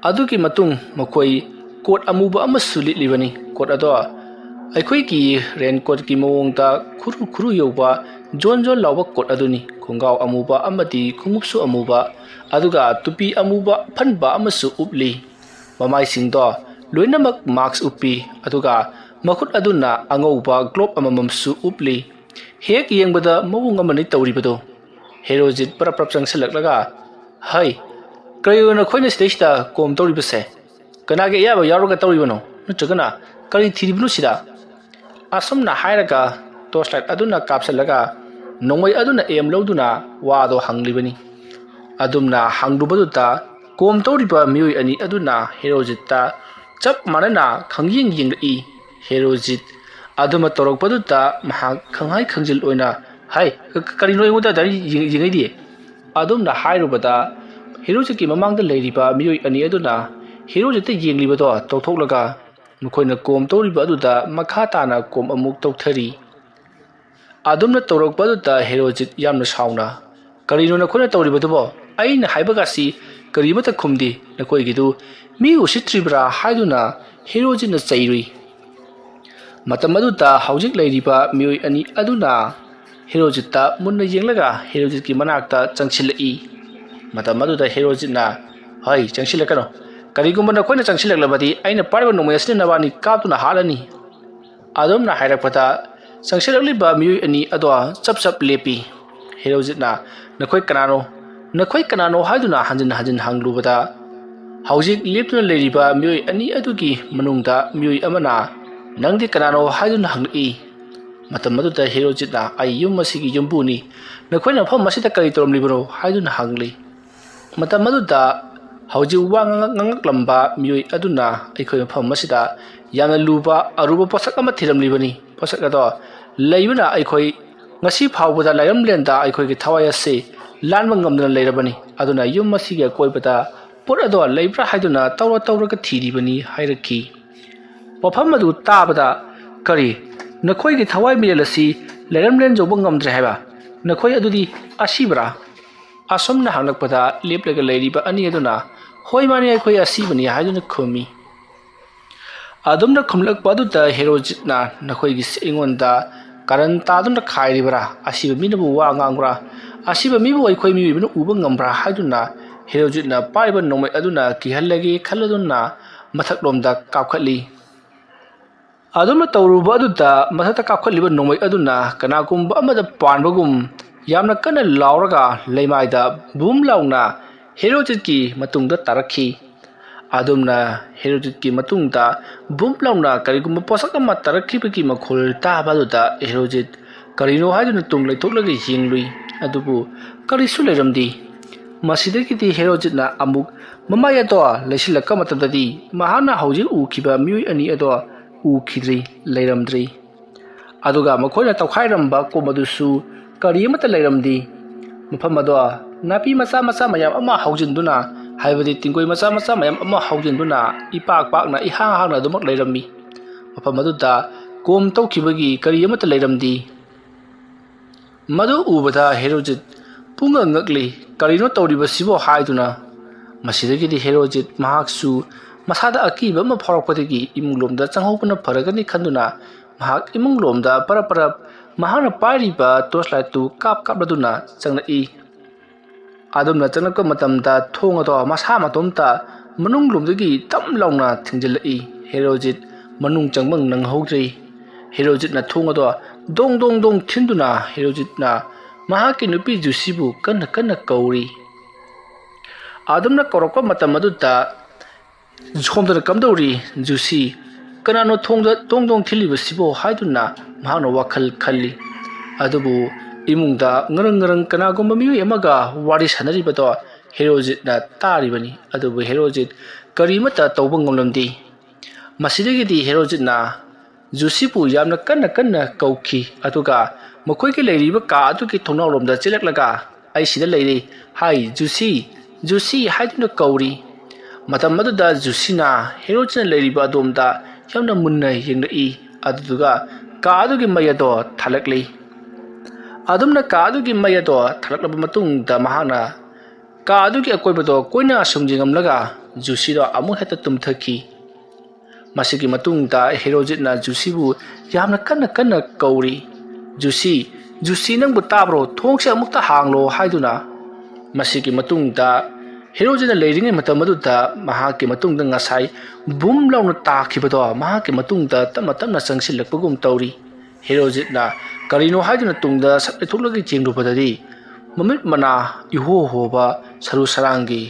ꯑꯗꯨꯒꯤ ꯃꯇꯨꯡ ꯃꯈꯣꯏ ꯀꯣꯠ ꯑꯃꯨꯕ ꯑꯃꯁꯨ ꯂꯤꯠꯂꯤꯕꯅꯤ꯫ ꯀꯣꯠ ꯑꯗꯣ ꯑꯩꯈꯣꯏꯒꯤ ꯔꯦꯟ ꯀꯣꯠꯀꯤ ꯃꯑꯣꯡꯗ ꯈꯨꯔꯨ ꯈꯨꯔꯨ ꯌꯧꯕ ꯖꯣꯟ ꯖꯣꯟ ꯂꯥꯎꯕ ꯀꯣꯠ ꯑꯗꯨꯅꯤ꯫ ꯈꯣꯡꯒ꯭ꯔꯥꯎ ꯑꯃꯨꯕ ꯑꯃꯗꯤ ꯈꯣꯡꯎꯞꯁꯨ ꯑꯃꯨꯕ, ꯑꯗꯨꯒ ꯇꯨꯄꯤ ꯑꯃꯨꯕ ꯑꯐꯟꯕ ꯑꯃꯁꯨ ꯎꯞꯂꯤ꯫ ꯃꯃꯥꯏꯁꯤꯡꯗꯣ ꯂꯣꯏꯅꯃꯛ ꯃꯥꯛꯁ ꯎꯞꯄꯤ, ꯑꯗꯨꯒ ꯃꯈꯨꯠ ꯑꯗꯨꯅ ꯑꯉꯧꯕ ꯒ꯭ꯂꯣꯞ ꯑꯃꯃꯝꯁꯨ ꯎꯞꯂꯤ꯫ ꯍꯦꯛ ꯌꯦꯡꯕꯗ ꯃꯑꯣꯡ ꯑꯃꯅꯤ ꯇꯧꯔꯤꯕꯗꯨ꯫ ꯍꯦꯔꯣꯖꯤꯠ ꯄꯔꯞ ꯄꯔꯞ ꯆꯪꯁꯤꯜꯂꯛꯂꯒ, "ꯍꯩ, ꯀꯔꯤꯅꯣ ꯅꯈꯣꯏꯅ ꯁꯤꯗꯩꯁꯤꯗ ꯀꯣꯝ ꯇꯧꯔꯤꯕꯁꯦ? ꯀꯅꯥꯒꯤ ꯑꯌꯥꯕ ꯌꯥꯎꯔꯒ ꯇꯧꯔꯤꯕꯅꯣ? ꯅꯠꯇ꯭ꯔꯒꯅ ꯀꯔꯤ ꯊꯤꯔꯤꯕꯅꯣ ꯁꯤꯗ?" ꯑꯁꯨꯝꯅ ꯍꯥꯏꯔꯒ ꯇꯣꯔꯆ ꯂꯥꯏꯠ ꯑꯗꯨꯅ ꯀꯥꯞꯁꯤꯜꯂꯒ ꯅꯣꯡꯃꯩ ꯑꯗꯨꯅ ꯑꯦꯝ ꯂꯧꯗꯨꯅ ꯋꯥꯗꯣ ꯍꯪꯂꯤꯕꯅꯤ꯫ ꯑꯗꯨꯝꯅ ꯍꯪꯂꯨꯕꯗꯨꯗ ꯀꯣꯝ ꯇꯧꯔꯤꯕ ꯃꯤꯑꯣꯏ ꯑꯅꯤ ꯑꯗꯨꯅ ꯍꯦꯔꯣꯖꯤꯠꯇ ꯆꯞ ꯃꯥꯟꯅꯅ ꯈꯪꯌꯦꯡ ꯌꯦꯡꯂꯛꯏ꯫ ꯍꯦꯔꯣꯖꯤꯠ ꯑꯗꯨꯃ ꯇꯧꯔꯛꯄꯗꯨꯗ ꯃꯍꯥꯛ ꯈꯪꯍꯥꯏ ꯈꯪꯖꯤꯜ ꯑꯣꯏꯅ, "ꯍꯥꯏ, ꯀ-, ꯀ-, ꯀꯔꯤꯅꯣ ꯑꯩꯉꯣꯟꯗ ꯑꯗꯨꯃꯥꯏꯅ ꯌꯦꯡ-, ꯌꯦꯡꯉꯛꯏꯗꯤ?" ꯑꯗꯨꯝꯅ ꯍꯥꯏꯔꯨꯕꯗ ꯍꯦꯔꯣꯖꯤꯠꯀꯤ ꯃꯃꯥꯡꯗ ꯂꯩꯔꯤꯕ ꯃꯤꯑꯣꯏ ꯑꯅꯤ ꯑꯗꯨꯅ ꯍꯦꯔꯣꯖꯤꯠꯇ ꯌꯦꯡꯂꯤꯕꯗꯣ ꯇꯧꯊꯣꯛꯂꯒ ꯃꯈꯣꯏꯅ ꯀꯣꯝ ꯇꯧꯔꯤꯕ ꯑꯗꯨꯗ ꯃꯈꯥ ꯇꯥꯅ ꯀꯣꯝ ꯑꯃꯨꯛ ꯇꯧꯊꯔꯤ꯫ ꯑꯗꯨꯝꯅ ꯇꯧꯔꯛꯄ ꯑꯗꯨꯗ ꯍꯦꯔꯣꯖꯤꯠ ꯌꯥꯝꯅ ꯁꯥꯎꯅ, "ꯀꯔꯤꯅꯣ ꯅꯈꯣꯏꯅ ꯇꯧꯔꯤꯕꯗꯨꯕꯣ? ꯑꯩꯅ ꯍꯥꯏꯕꯒꯁꯤ ꯀꯔꯤꯃꯠꯇ ꯈꯨꯝꯗꯦ꯫ ꯅꯈꯣꯏꯒꯤꯗꯨ ꯃꯤ ꯎꯁꯤꯠꯇ꯭ꯔꯤꯕ꯭ꯔꯥ ꯍꯥꯏꯗꯨꯅ ꯍꯦꯔꯣꯖꯤꯠꯅ ꯆꯩꯔꯨꯏ꯫ ꯃꯇꯝ ꯑꯗꯨꯗ ꯍꯧꯖꯤꯛ ꯂꯩꯔꯤꯕ ꯃꯤꯑꯣꯏ ꯑꯅꯤ ꯑꯗꯨꯅ ꯍꯦꯔꯣꯖꯤꯠꯇ ꯃꯨꯟꯅ ꯌꯦꯡꯂꯒ ꯍꯦꯔꯣꯖꯤꯠꯀꯤ ꯃꯅꯥꯛꯇ ꯆꯪꯁꯤꯜꯂꯛꯏ꯫ ꯃꯇꯝ ꯑꯗꯨꯗ ꯍꯦꯔꯣꯖꯤꯠꯅ, "ꯍꯩ, ꯆꯪꯁꯤꯜꯂꯛꯀꯅꯨ꯫ ꯀꯔꯤꯒꯨꯝꯕ ꯅꯈꯣꯏꯅ ꯆꯪꯁꯤꯜꯂꯛꯂꯕꯗꯤ ꯑꯩꯅ ꯄꯥꯏꯔꯤꯕ ꯅꯣꯡꯃꯩ ꯑꯁꯤꯅ ꯅꯕꯥꯅꯤ ꯀꯥꯞꯇꯨꯅ ꯍꯥꯠꯂꯅꯤ꯫" ꯑꯗꯨꯝꯅ ꯍꯥꯏꯔꯛꯄꯗ ꯆꯪꯁꯤꯜꯂꯛꯂꯤꯕ ꯃꯤꯑꯣꯏ ꯑꯅꯤ ꯑꯗꯣ ꯆꯞ ꯆꯞ ꯂꯦꯞꯄꯤ꯫ ꯍꯦꯔꯣꯖꯤꯠꯅ, "ꯅꯈꯣꯏ ꯀꯅꯥꯅꯣ? ꯅꯈꯣꯏ ꯀꯅꯥꯅꯣ?" ꯍꯥꯏꯗꯨꯅ ꯍꯟꯖꯤꯟ ꯍꯟꯖꯤꯟ ꯍꯪꯂꯨꯕꯗ ꯍꯧꯖꯤꯛ ꯂꯦꯞꯇꯨꯅ ꯂꯩꯔꯤꯕ ꯃꯤꯑꯣꯏ ꯑꯅꯤ ꯑꯗꯨꯒꯤ ꯃꯅꯨꯡꯗ ꯃꯤꯑꯣꯏ ꯑꯃꯅ, "ꯅꯪꯗꯤ ꯀꯅꯥꯅꯣ?" ꯍꯥꯏꯗꯨꯅ ꯍꯪꯂꯛꯏ꯫ ꯃꯇꯝ ꯑꯗꯨꯗ ꯍꯦꯔꯣꯖꯤꯠꯅ, "ꯑꯩ ꯌꯨꯝ ꯑꯁꯤꯒꯤ ꯌꯨꯝꯕꯨꯅꯤ꯫ ꯅꯈꯣꯏꯅ ꯃꯐꯝ ꯑꯁꯤꯗ ꯀꯔꯤ ꯇꯧꯔꯝꯂꯤꯕꯅꯣ?" ꯍꯥꯏꯗꯨꯅ ꯍꯪꯂꯤ꯫ ꯃꯇꯝ ꯑꯗꯨꯗ ꯍꯧꯖꯤꯛ ꯋꯥ ꯉꯥꯡꯉꯛ-, ꯉꯥꯡꯉꯛꯂꯝꯕ ꯃꯤꯑꯣꯏ ꯑꯗꯨꯅ ꯑꯩꯈꯣꯏ ꯃꯐꯝ ꯑꯁꯤꯗ ꯌꯥꯝꯅ ꯂꯨꯕ ꯑꯔꯨꯕ ꯄꯣꯠꯁꯛ ꯑꯃ ꯊꯤꯔꯝꯂꯤꯕꯅꯤ꯫ ꯄꯣꯠꯁꯛ ꯑꯗꯣ ꯂꯩꯕꯅ ꯑꯩꯈꯣꯏ ꯉꯁꯤ ꯐꯥꯎꯕꯗ ꯂꯥꯏꯔꯝꯂꯦꯟꯗ ꯑꯩꯈꯣꯏꯒꯤ ꯊꯋꯥꯏ ꯑꯁꯤ ꯂꯥꯟꯕ ꯉꯝꯗꯅ ꯂꯩꯔꯕꯅꯤ꯫ ꯑꯗꯨꯅ ꯌꯨꯝ ꯑꯁꯤꯒꯤ ꯑꯀꯣꯏꯕꯗ ꯄꯣꯠ ꯑꯗꯣ ꯂꯩꯕ꯭ꯔꯥ ꯍꯥꯏꯗꯨꯅ ꯇꯧꯔ ꯇꯧꯔꯒ ꯊꯤꯔꯤꯕꯅꯤ ꯍꯥꯏꯔꯛꯈꯤ꯫ ꯋꯥꯐꯝ ꯑꯗꯨ ꯇꯥꯕꯗ, "ꯀꯔꯤ? ꯅꯈꯣꯏꯒꯤ ꯊꯋꯥꯏ ꯃꯤꯔꯦꯜ ꯑꯁꯤ ꯂꯥꯏꯔꯝꯂꯦꯟ ꯌꯧꯕ ꯉꯝꯗ꯭ꯔꯦ ꯍꯥꯏꯕ? ꯅꯈꯣꯏ ꯑꯗꯨꯗꯤ ꯑꯁꯤꯕ꯭ꯔꯥ?" ꯑꯁꯨꯝꯅ ꯍꯪꯂꯛꯄꯗ ꯂꯦꯞꯂꯒ ꯂꯩꯔꯤꯕ ꯑꯅꯤ ꯑꯗꯨꯅ, "ꯍꯣꯏ, ꯃꯥꯅꯤ, ꯑꯩꯈꯣꯏ ꯑꯁꯤꯕꯅꯤ" ꯍꯥꯏꯗꯨꯅ ꯈꯨꯝꯃꯤ꯫ ꯑꯗꯨꯝꯅ ꯈꯨꯝꯂꯛꯄ ꯑꯗꯨꯗ ꯍꯦꯔꯣꯖꯤꯠꯅ, "ꯅꯈꯣꯏꯒꯤꯁꯤ ꯑꯩꯉꯣꯟꯗ ꯀꯔꯟ ꯇꯥꯗꯨꯅ ꯈꯥꯏꯔꯤꯕ꯭ꯔꯥ? ꯑꯁꯤꯕ ꯃꯤꯅꯕꯨ ꯋꯥ ꯉꯥꯡꯕ꯭ꯔꯥ? ꯑꯁꯤꯕ ꯃꯤꯕꯨ ꯑꯩꯈꯣꯏ ꯃꯤꯑꯣꯏꯕꯅ ꯎꯕ ꯉꯝꯕ꯭ꯔꯥ?" ꯍꯥꯏꯗꯨꯅ ꯍꯦꯔꯣꯖꯤꯠꯅ ꯄꯥꯏꯔꯤꯕ ꯅꯣꯡꯃꯩ ꯑꯗꯨꯅ ꯀꯤꯍꯜꯂꯒꯦ ꯈꯜꯂꯗꯨꯅ ꯃꯊꯛꯂꯣꯝꯗ ꯀꯥꯞꯈꯠꯂꯤ꯫ ꯑꯗꯨꯝꯅ ꯇꯧꯔꯨꯕ ꯑꯗꯨꯗ ꯃꯊꯛꯇ ꯀꯥꯞꯈꯠꯂꯤꯕ ꯅꯣꯡꯃꯩ ꯑꯗꯨꯅ ꯀꯅꯥꯒꯨꯝꯕ ꯑꯃꯗ ꯄꯥꯟꯕꯒꯨꯝ ꯌꯥꯝꯅ ꯀꯟꯅ ꯂꯥꯎꯔꯒ ꯂꯩꯃꯥꯏꯗ ꯕꯨꯝ ꯂꯥꯎꯅ ꯍꯦꯔꯣꯖꯤꯠꯀꯤ ꯃꯇꯨꯡꯗ ꯇꯥꯔꯛꯈꯤ꯫ ꯑꯗꯨꯝꯅ ꯍꯦꯔꯣꯖꯤꯠꯀꯤ ꯃꯇꯨꯡꯗ ꯕꯨꯝ ꯂꯥꯎꯅ ꯀꯔꯤꯒꯨꯝꯕ ꯄꯣꯠꯁꯛ ꯑꯃ ꯇꯥꯔꯛꯈꯤꯕꯒꯤ ꯃꯈꯣꯜ ꯇꯥꯕ ꯑꯗꯨꯗ ꯍꯦꯔꯣꯖꯤꯠ ꯀꯔꯤꯅꯣ ꯍꯥꯏꯗꯨꯅ ꯇꯨꯡ ꯂꯩꯊꯣꯛꯂꯒ ꯌꯦꯡꯂꯨꯏ꯫ ꯑꯗꯨꯕꯨ ꯀꯔꯤꯁꯨ ꯂꯩꯔꯝꯗꯦ꯫ ꯃꯁꯤꯗꯒꯤꯗꯤ ꯍꯦꯔꯣꯖꯤꯠꯅ ꯑꯃꯨꯛ ꯃꯃꯥꯏ ꯑꯗꯣ ꯂꯩꯁꯤꯜꯂꯛꯄ ꯃꯇꯝꯗꯗꯤ ꯃꯍꯥꯛꯅ ꯍꯧꯖꯤꯛ ꯎꯈꯤꯕ ꯃꯤꯑꯣꯏ ꯑꯅꯤ ꯑꯗꯣ ꯎꯈꯤꯗ꯭ꯔꯤ, ꯂꯩꯔꯝꯗ꯭ꯔꯤ꯫ ꯑꯗꯨꯒ ꯃꯈꯣꯏꯅ ꯇꯧꯈꯥꯏꯔꯝꯕ ꯀꯣꯝ ꯑꯗꯨꯁꯨ ꯀꯔꯤ ꯑꯃꯠꯇ ꯂꯩꯔꯝꯗꯦ꯫ ꯃꯐꯝ ꯑꯗꯣ ꯅꯥꯄꯤ ꯃꯆꯥ ꯃꯆꯥ ꯃꯌꯥꯝ ꯑꯃ ꯍꯧꯖꯤꯟꯗꯨꯅ, ꯍꯥꯏꯕꯗꯤ ꯇꯤꯡꯒꯣꯏ ꯃꯆꯥ ꯃꯆꯥ ꯃꯌꯥꯝ ꯑꯃ ꯍꯧꯖꯤꯟꯗꯨꯅ, ꯏꯄꯥꯛ ꯄꯥꯛꯅ ꯏꯍꯥꯡ ꯍꯥꯡꯅ ꯑꯗꯨꯃꯛ ꯂꯩꯔꯝꯃꯤ꯫ ꯃꯐꯝ ꯑꯗꯨꯗ ꯀꯣꯝ ꯇꯧꯈꯤꯕꯒꯤ ꯀꯔꯤ ꯑꯃꯠꯇ ꯂꯩꯔꯝꯗꯦ꯫ ꯃꯗꯨ ꯎꯕꯗ ꯍꯦꯔꯣꯖꯤꯠ ꯄꯨꯡꯉꯛ ꯉꯛꯂꯤ꯫ "ꯀꯔꯤꯅꯣ ꯇꯧꯔꯤꯕꯁꯤꯕꯣ?" ꯍꯥꯏꯗꯨꯅ꯫ ꯃꯁꯤꯗꯒꯤꯗꯤ ꯍꯦꯔꯣꯖꯤꯠ ꯃꯍꯥꯛꯁꯨ ꯃꯁꯥꯗ ꯑꯀꯤꯕ ꯑꯃ ꯐꯥꯎꯔꯛꯄꯗꯒꯤ ꯏꯃꯨꯡ ꯂꯣꯝꯗ ꯆꯪꯍꯧꯕꯅ ꯐꯔꯒꯅꯤ ꯈꯟꯗꯨꯅ ꯃꯍꯥꯛ ꯏꯃꯨꯡ ꯂꯣꯝꯗ ꯄꯔꯞ ꯄꯔꯞ ꯃꯍꯥꯛꯅ ꯄꯥꯏꯔꯤꯕ ꯇꯣꯔꯆ ꯂꯥꯏꯠꯇꯨ ꯀꯥꯞ ꯀꯥꯞꯂꯗꯨꯅ ꯆꯪꯂꯛꯏ꯫ ꯑꯗꯨꯝꯅ ꯆꯪꯂꯛꯄ ꯃꯇꯝꯗ ꯊꯣꯡ ꯑꯗꯣ ꯃꯁꯥ ꯃꯇꯣꯝꯇ ꯃꯅꯨꯡ ꯂꯣꯝꯗꯒꯤ ꯇꯝ ꯂꯥꯎꯅ ꯊꯤꯡꯖꯤꯜꯂꯛꯏ꯫ ꯍꯦꯔꯣꯖꯤꯠ ꯃꯅꯨꯡ ꯆꯪꯕ ꯅꯪꯍꯧꯗ꯭ꯔꯦ꯫ ꯍꯦꯔꯣꯖꯤꯠꯅ ꯊꯣꯡ ꯑꯗꯣ ꯗꯣꯡ ꯗꯣꯡ ꯗꯣꯡ ꯊꯤꯟꯗꯨꯅ ꯍꯦꯔꯣꯖꯤꯠꯅ ꯃꯍꯥꯛꯀꯤ ꯅꯨꯄꯤ ꯖꯨꯁꯤꯕꯨ ꯀꯟꯅ ꯀꯟꯅ ꯀꯧꯔꯤ꯫ ꯑꯗꯨꯝꯅ ꯀꯧꯔꯛꯄ ꯃꯇꯝ ꯑꯗꯨꯗ ꯁꯣꯝꯗꯅ ꯀꯝꯗꯧꯔꯤ, ꯖꯨꯁꯤ? "ꯀꯅꯥꯅꯣ ꯊꯣꯡꯗ ꯇꯣꯡ ꯇꯣꯡ ꯊꯤꯜꯂꯤꯕꯁꯤꯕꯣ?" ꯍꯥꯏꯗꯨꯅ ꯃꯍꯥꯛꯅ ꯋꯥꯈꯜ ꯈꯜꯂꯤ꯫ ꯑꯗꯨꯕꯨ ꯏꯃꯨꯡꯗ ꯉꯔꯪ ꯉꯔꯪ ꯀꯅꯥꯒꯨꯝꯕ ꯃꯤꯑꯣꯏ ꯑꯃꯒ ꯋꯥꯔꯤ ꯁꯥꯟꯅꯔꯤꯕꯗꯣ ꯍꯦꯔꯣꯖꯤꯠꯅ ꯇꯥꯔꯤꯕꯅꯤ꯫ ꯑꯗꯨꯕꯨ ꯍꯦꯔꯣꯖꯤꯠ ꯀꯔꯤꯃꯠꯇ ꯇꯧꯕ ꯉꯝꯂꯝꯗꯦ꯫ ꯃꯁꯤꯗꯒꯤꯗꯤ ꯍꯦꯔꯣꯖꯤꯠꯅ ꯖꯨꯁꯤꯕꯨ ꯌꯥꯝꯅ ꯀꯟꯅ ꯀꯟꯅ ꯀꯧꯈꯤ꯫ ꯑꯗꯨꯒ ꯃꯈꯣꯏꯒꯤ ꯂꯩꯔꯤꯕ ꯀꯥ ꯑꯗꯨꯒꯤ ꯊꯣꯡꯅꯥꯎꯔꯣꯝꯗ ꯆꯦꯜꯂꯛꯂꯒ, "ꯑꯩ ꯁꯤꯗ ꯂꯩꯔꯦ꯫ ꯍꯥꯏ, ꯖꯨꯁꯤ, ꯖꯨꯁꯤ" ꯍꯥꯏꯗꯨꯅ ꯀꯧꯔꯤ꯫ ꯃꯇꯝ ꯑꯗꯨꯗ ꯖꯨꯁꯤꯅ ꯍꯦꯔꯣꯖꯤꯠꯅ ꯂꯩꯔꯤꯕ ꯑꯗꯣꯝꯗ ꯌꯥꯝꯅ ꯃꯨꯟꯅ ꯌꯦꯡꯂꯛꯏ꯫ ꯑꯗꯨꯗꯨꯒ ꯀꯥ ꯑꯗꯨꯒꯤ ꯃꯩ ꯑꯗꯣ ꯊꯥꯜꯂꯛꯂꯤ꯫ ꯑꯗꯨꯝꯅ ꯀꯥ ꯑꯗꯨꯒꯤ ꯃꯩ ꯑꯗꯣ ꯊꯥꯜꯂꯛꯂꯕ ꯃꯇꯨꯡꯗ ꯃꯍꯥꯛꯅ ꯀꯥ ꯑꯗꯨꯒꯤ ꯑꯀꯣꯏꯕꯗꯣ ꯀꯣꯏꯅ ꯁꯨꯝ ꯌꯦꯡꯂꯝꯂꯒ ꯖꯨꯁꯤꯗꯣ ꯑꯃꯨꯛ ꯍꯦꯛꯇ ꯇꯨꯝꯊꯈꯤ꯫ ꯃꯁꯤꯒꯤ ꯃꯇꯨꯡꯗ ꯍꯦꯔꯣꯖꯤꯠꯅ ꯖꯨꯁꯤꯕꯨ ꯌꯥꯝꯅ ꯀꯟꯅ ꯀꯟꯅ ꯀꯧꯔꯤ꯫ "ꯖꯨꯁꯤ, ꯖꯨꯁꯤ, ꯅꯪꯕꯨ ꯇꯥꯕ꯭ꯔꯣ? ꯊꯣꯡꯁꯦ ꯑꯃꯨꯛꯇ ꯍꯥꯡꯂꯣ" ꯍꯥꯏꯗꯨꯅ꯫ ꯃꯁꯤꯒꯤ ꯃꯇꯨꯡꯗ ꯍꯦꯔꯣꯖꯤꯠꯅ ꯂꯩꯔꯤꯉꯩ ꯃꯇꯝ ꯑꯗꯨꯗ ꯃꯍꯥꯛꯀꯤ ꯃꯇꯨꯡꯗ ꯉꯁꯥꯏ ꯕꯨꯝ ꯂꯥꯎꯅ ꯇꯥꯈꯤꯕꯗꯣ ꯃꯍꯥꯛꯀꯤ ꯃꯇꯨꯡꯗ ꯇꯞꯅ ꯇꯞꯅ ꯆꯪꯁꯤꯜꯂꯛꯄꯒꯨꯝ ꯇꯧꯔꯤ꯫ ꯍꯦꯔꯣꯖꯤꯠꯅ ꯀꯔꯤꯅꯣ ꯍꯥꯏꯗꯨꯅ ꯇꯨꯡꯗ ꯁꯠ ꯂꯩꯊꯣꯛꯂꯒ ꯌꯦꯡꯂꯨꯕꯗꯗꯤ ꯃꯃꯤꯠ ꯃꯅꯥ ꯏꯍꯣ ꯍꯣꯕ ꯁꯔꯨ ꯁꯔꯥꯡꯒꯤ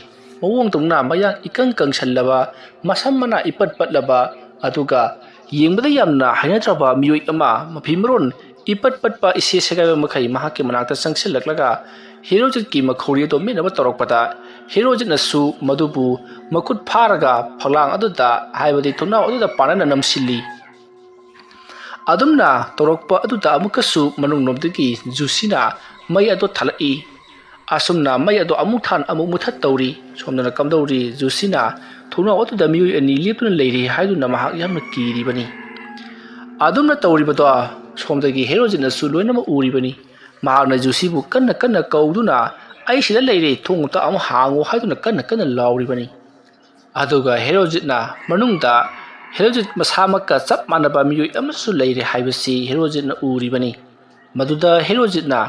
ꯃꯑꯣꯡꯗꯧꯅ ꯃꯌꯥꯡ ꯏꯀꯪ ꯀꯪꯁꯜꯂꯕ, ꯃꯁꯝ ꯃꯅꯥ ꯏꯄꯠ ꯄꯠꯂꯕ, ꯑꯗꯨꯒ ꯌꯦꯡꯕꯗ ꯌꯥꯝꯅ ꯍꯩꯅꯗ꯭ꯔꯕ ꯃꯤꯑꯣꯏ ꯑꯃ, ꯃꯐꯤ ꯃꯔꯣꯟ ꯏꯄꯠ ꯄꯠꯄ, ꯏꯁꯦ ꯁꯦꯒꯥꯏꯕ ꯃꯈꯩ ꯃꯍꯥꯛꯀꯤ ꯃꯅꯥꯛꯇ ꯆꯪꯁꯤꯜꯂꯛꯂꯒ ꯍꯦꯔꯣꯖꯤꯠꯀꯤ ꯃꯈꯧꯔꯤ ꯑꯗꯨ ꯃꯦꯠꯅꯕ ꯇꯧꯔꯛꯄꯗ, ꯍꯦꯔꯣꯖꯤꯠꯅꯁꯨ ꯃꯗꯨꯕꯨ ꯃꯈꯨꯠ ꯐꯥꯔꯒ ꯐꯛꯂꯥꯡ ꯑꯗꯨꯗ, ꯍꯥꯏꯕꯗꯤ ꯊꯣꯡꯅꯥꯎ ꯑꯗꯨꯗ ꯄꯥꯟꯅꯅ ꯅꯝꯁꯤꯜꯂꯤ꯫ ꯑꯗꯨꯝꯅ ꯇꯧꯔꯛꯄ ꯑꯗꯨꯗ ꯑꯃꯨꯛꯀꯁꯨ ꯃꯅꯨꯡꯂꯣꯝꯗꯒꯤ ꯖꯨꯁꯤꯅ ꯃꯩ ꯑꯗꯨ ꯊꯥꯜꯂꯛꯏ꯫ ꯑꯁꯨꯝꯅ ꯃꯩ ꯑꯗꯨ ꯑꯃꯨꯛ ꯊꯥꯟ ꯑꯃꯨꯛ ꯃꯨꯊꯠ ꯇꯧꯔꯤ꯫ ꯁꯣꯝꯗꯅ ꯀꯝꯗꯧꯔꯤ? ꯖꯨꯁꯤꯅ ꯊꯣꯡꯅꯥꯎ ꯑꯗꯨꯗ ꯃꯤꯑꯣꯏ ꯑꯅꯤ ꯂꯦꯞꯇꯨꯅ ꯂꯩꯔꯤ ꯍꯥꯏꯗꯨꯅ ꯃꯍꯥꯛ ꯌꯥꯝꯅ ꯀꯤꯔꯤꯕꯅꯤ꯫ ꯑꯗꯨꯝꯅ ꯇꯧꯔꯤꯕꯗꯣ ꯁꯣꯝꯗꯒꯤ ꯍꯦꯔꯣꯖꯤꯠꯅꯁꯨ ꯂꯣꯏꯅꯃꯛ ꯎꯔꯤꯕꯅꯤ꯫ ꯃꯍꯥꯛꯅ ꯖꯨꯁꯤꯕꯨ ꯀꯟꯅ ꯀꯟꯅ ꯀꯧꯗꯨꯅ, "ꯑꯩ ꯁꯤꯗ ꯂꯩꯔꯦ, ꯊꯣꯡ ꯑꯝꯇ ꯑꯃꯨꯛ ꯍꯥꯡꯉꯨ" ꯍꯥꯏꯗꯨꯅ ꯀꯟꯅ ꯀꯟꯅ ꯂꯥꯎꯔꯤꯕꯅꯤ꯫ ꯑꯗꯨꯒ ꯍꯦꯔꯣꯖꯤꯠꯅ ꯃꯅꯨꯡꯗ, ꯍꯦꯔꯣꯖꯤꯠ ꯃꯁꯥꯃꯛꯀ ꯆꯞ ꯃꯥꯟꯅꯕ ꯃꯤꯑꯣꯏ ꯑꯃꯁꯨ ꯂꯩꯔꯦ ꯍꯥꯏꯕꯁꯤ ꯍꯦꯔꯣꯖꯤꯠꯅ ꯎꯔꯤꯕꯅꯤ꯫ ꯃꯗꯨꯗ ꯍꯦꯔꯣꯖꯤꯠꯅ,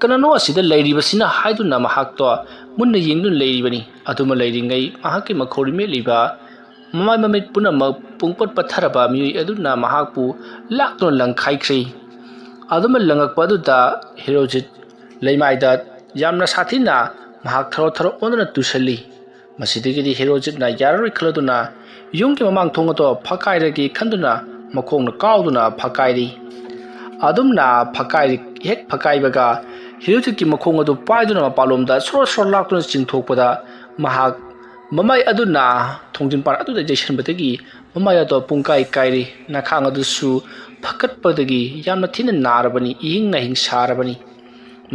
"ꯀꯅꯥꯅꯣ ꯑꯁꯤꯗ ꯂꯩꯔꯤꯕꯁꯤꯅ?" ꯍꯥꯏꯗꯨꯅ ꯃꯍꯥꯛꯇꯣ ꯃꯨꯟꯅ ꯌꯦꯡꯗꯨꯅ ꯂꯩꯔꯤꯕꯅꯤ꯫ ꯑꯗꯨꯃ ꯂꯩꯔꯤꯉꯩ ꯃꯍꯥꯛꯀꯤ ꯃꯈꯧꯔꯤ ꯃꯦꯠꯂꯤꯕ, ꯃꯃꯥꯏ ꯃꯃꯤꯠ ꯄꯨꯝꯅꯃꯛ ꯄꯨꯡꯄꯠ ꯄꯠꯊꯔꯕ ꯃꯤꯑꯣꯏ ꯑꯗꯨꯅ ꯃꯍꯥꯛꯄꯨ ꯂꯥꯛꯇꯨꯅ ꯂꯪꯈꯥꯏꯈ꯭ꯔꯤ꯫ ꯑꯗꯨꯃ ꯂꯪꯉꯛꯄ ꯑꯗꯨꯗ ꯍꯦꯔꯣꯖꯤꯠ ꯂꯩꯃꯥꯏꯗ ꯌꯥꯝꯅ ꯁꯥꯊꯤꯅ ꯃꯍꯥꯛ ꯊꯔꯣ ꯊꯔꯣ ꯑꯣꯟꯗꯨꯅ ꯇꯨꯁꯜꯂꯤ꯫ ꯃꯁꯤꯗꯒꯤꯗꯤ ꯍꯦꯔꯣꯖꯤꯠꯅ ꯌꯥꯔꯔꯣꯏ ꯈꯜꯂꯗꯨꯅ ꯌꯨꯝꯒꯤ ꯃꯃꯥꯡ ꯊꯣꯡ ꯑꯗꯣ ꯐꯛꯀꯥꯏꯔꯒꯦ ꯈꯟꯗꯨꯅ ꯃꯈꯣꯡꯅ ꯀꯥꯎꯗꯨꯅ ꯐꯛꯀꯥꯏꯔꯤ꯫ ꯑꯗꯨꯝꯅ ꯐꯛꯀꯥꯏꯔꯤ, ꯍꯦꯛ ꯐꯛꯀꯥꯏꯕꯒ ꯍꯦꯔꯣꯖꯤꯠꯀꯤ ꯃꯈꯣꯡ ꯑꯗꯨ ꯄꯥꯏꯗꯨꯅ ꯃꯄꯥꯟꯂꯣꯝꯗ ꯁꯣꯔꯣ ꯁꯣꯔꯣ ꯂꯥꯛꯇꯨꯅ ꯆꯤꯡꯊꯣꯛꯄꯗ ꯃꯍꯥꯛ ꯃꯃꯥꯏ ꯑꯗꯨꯅ ꯊꯣꯡꯖꯤꯟ ꯄꯥꯟ ꯑꯗꯨꯗ ꯌꯩꯁꯟꯕꯗꯒꯤ ꯃꯃꯥꯏ ꯑꯗꯣ ꯄꯨꯡꯀꯥꯏ ꯀꯥꯏꯔꯤ꯫ ꯅꯈꯥꯡ ꯑꯗꯨꯁꯨ ꯐꯀꯠꯄꯗꯒꯤ ꯌꯥꯝꯅ ꯊꯤꯅ ꯅꯥꯔꯕꯅꯤ, ꯏꯍꯤꯡ ꯅꯥꯍꯤꯡ ꯁꯥꯔꯕꯅꯤ꯫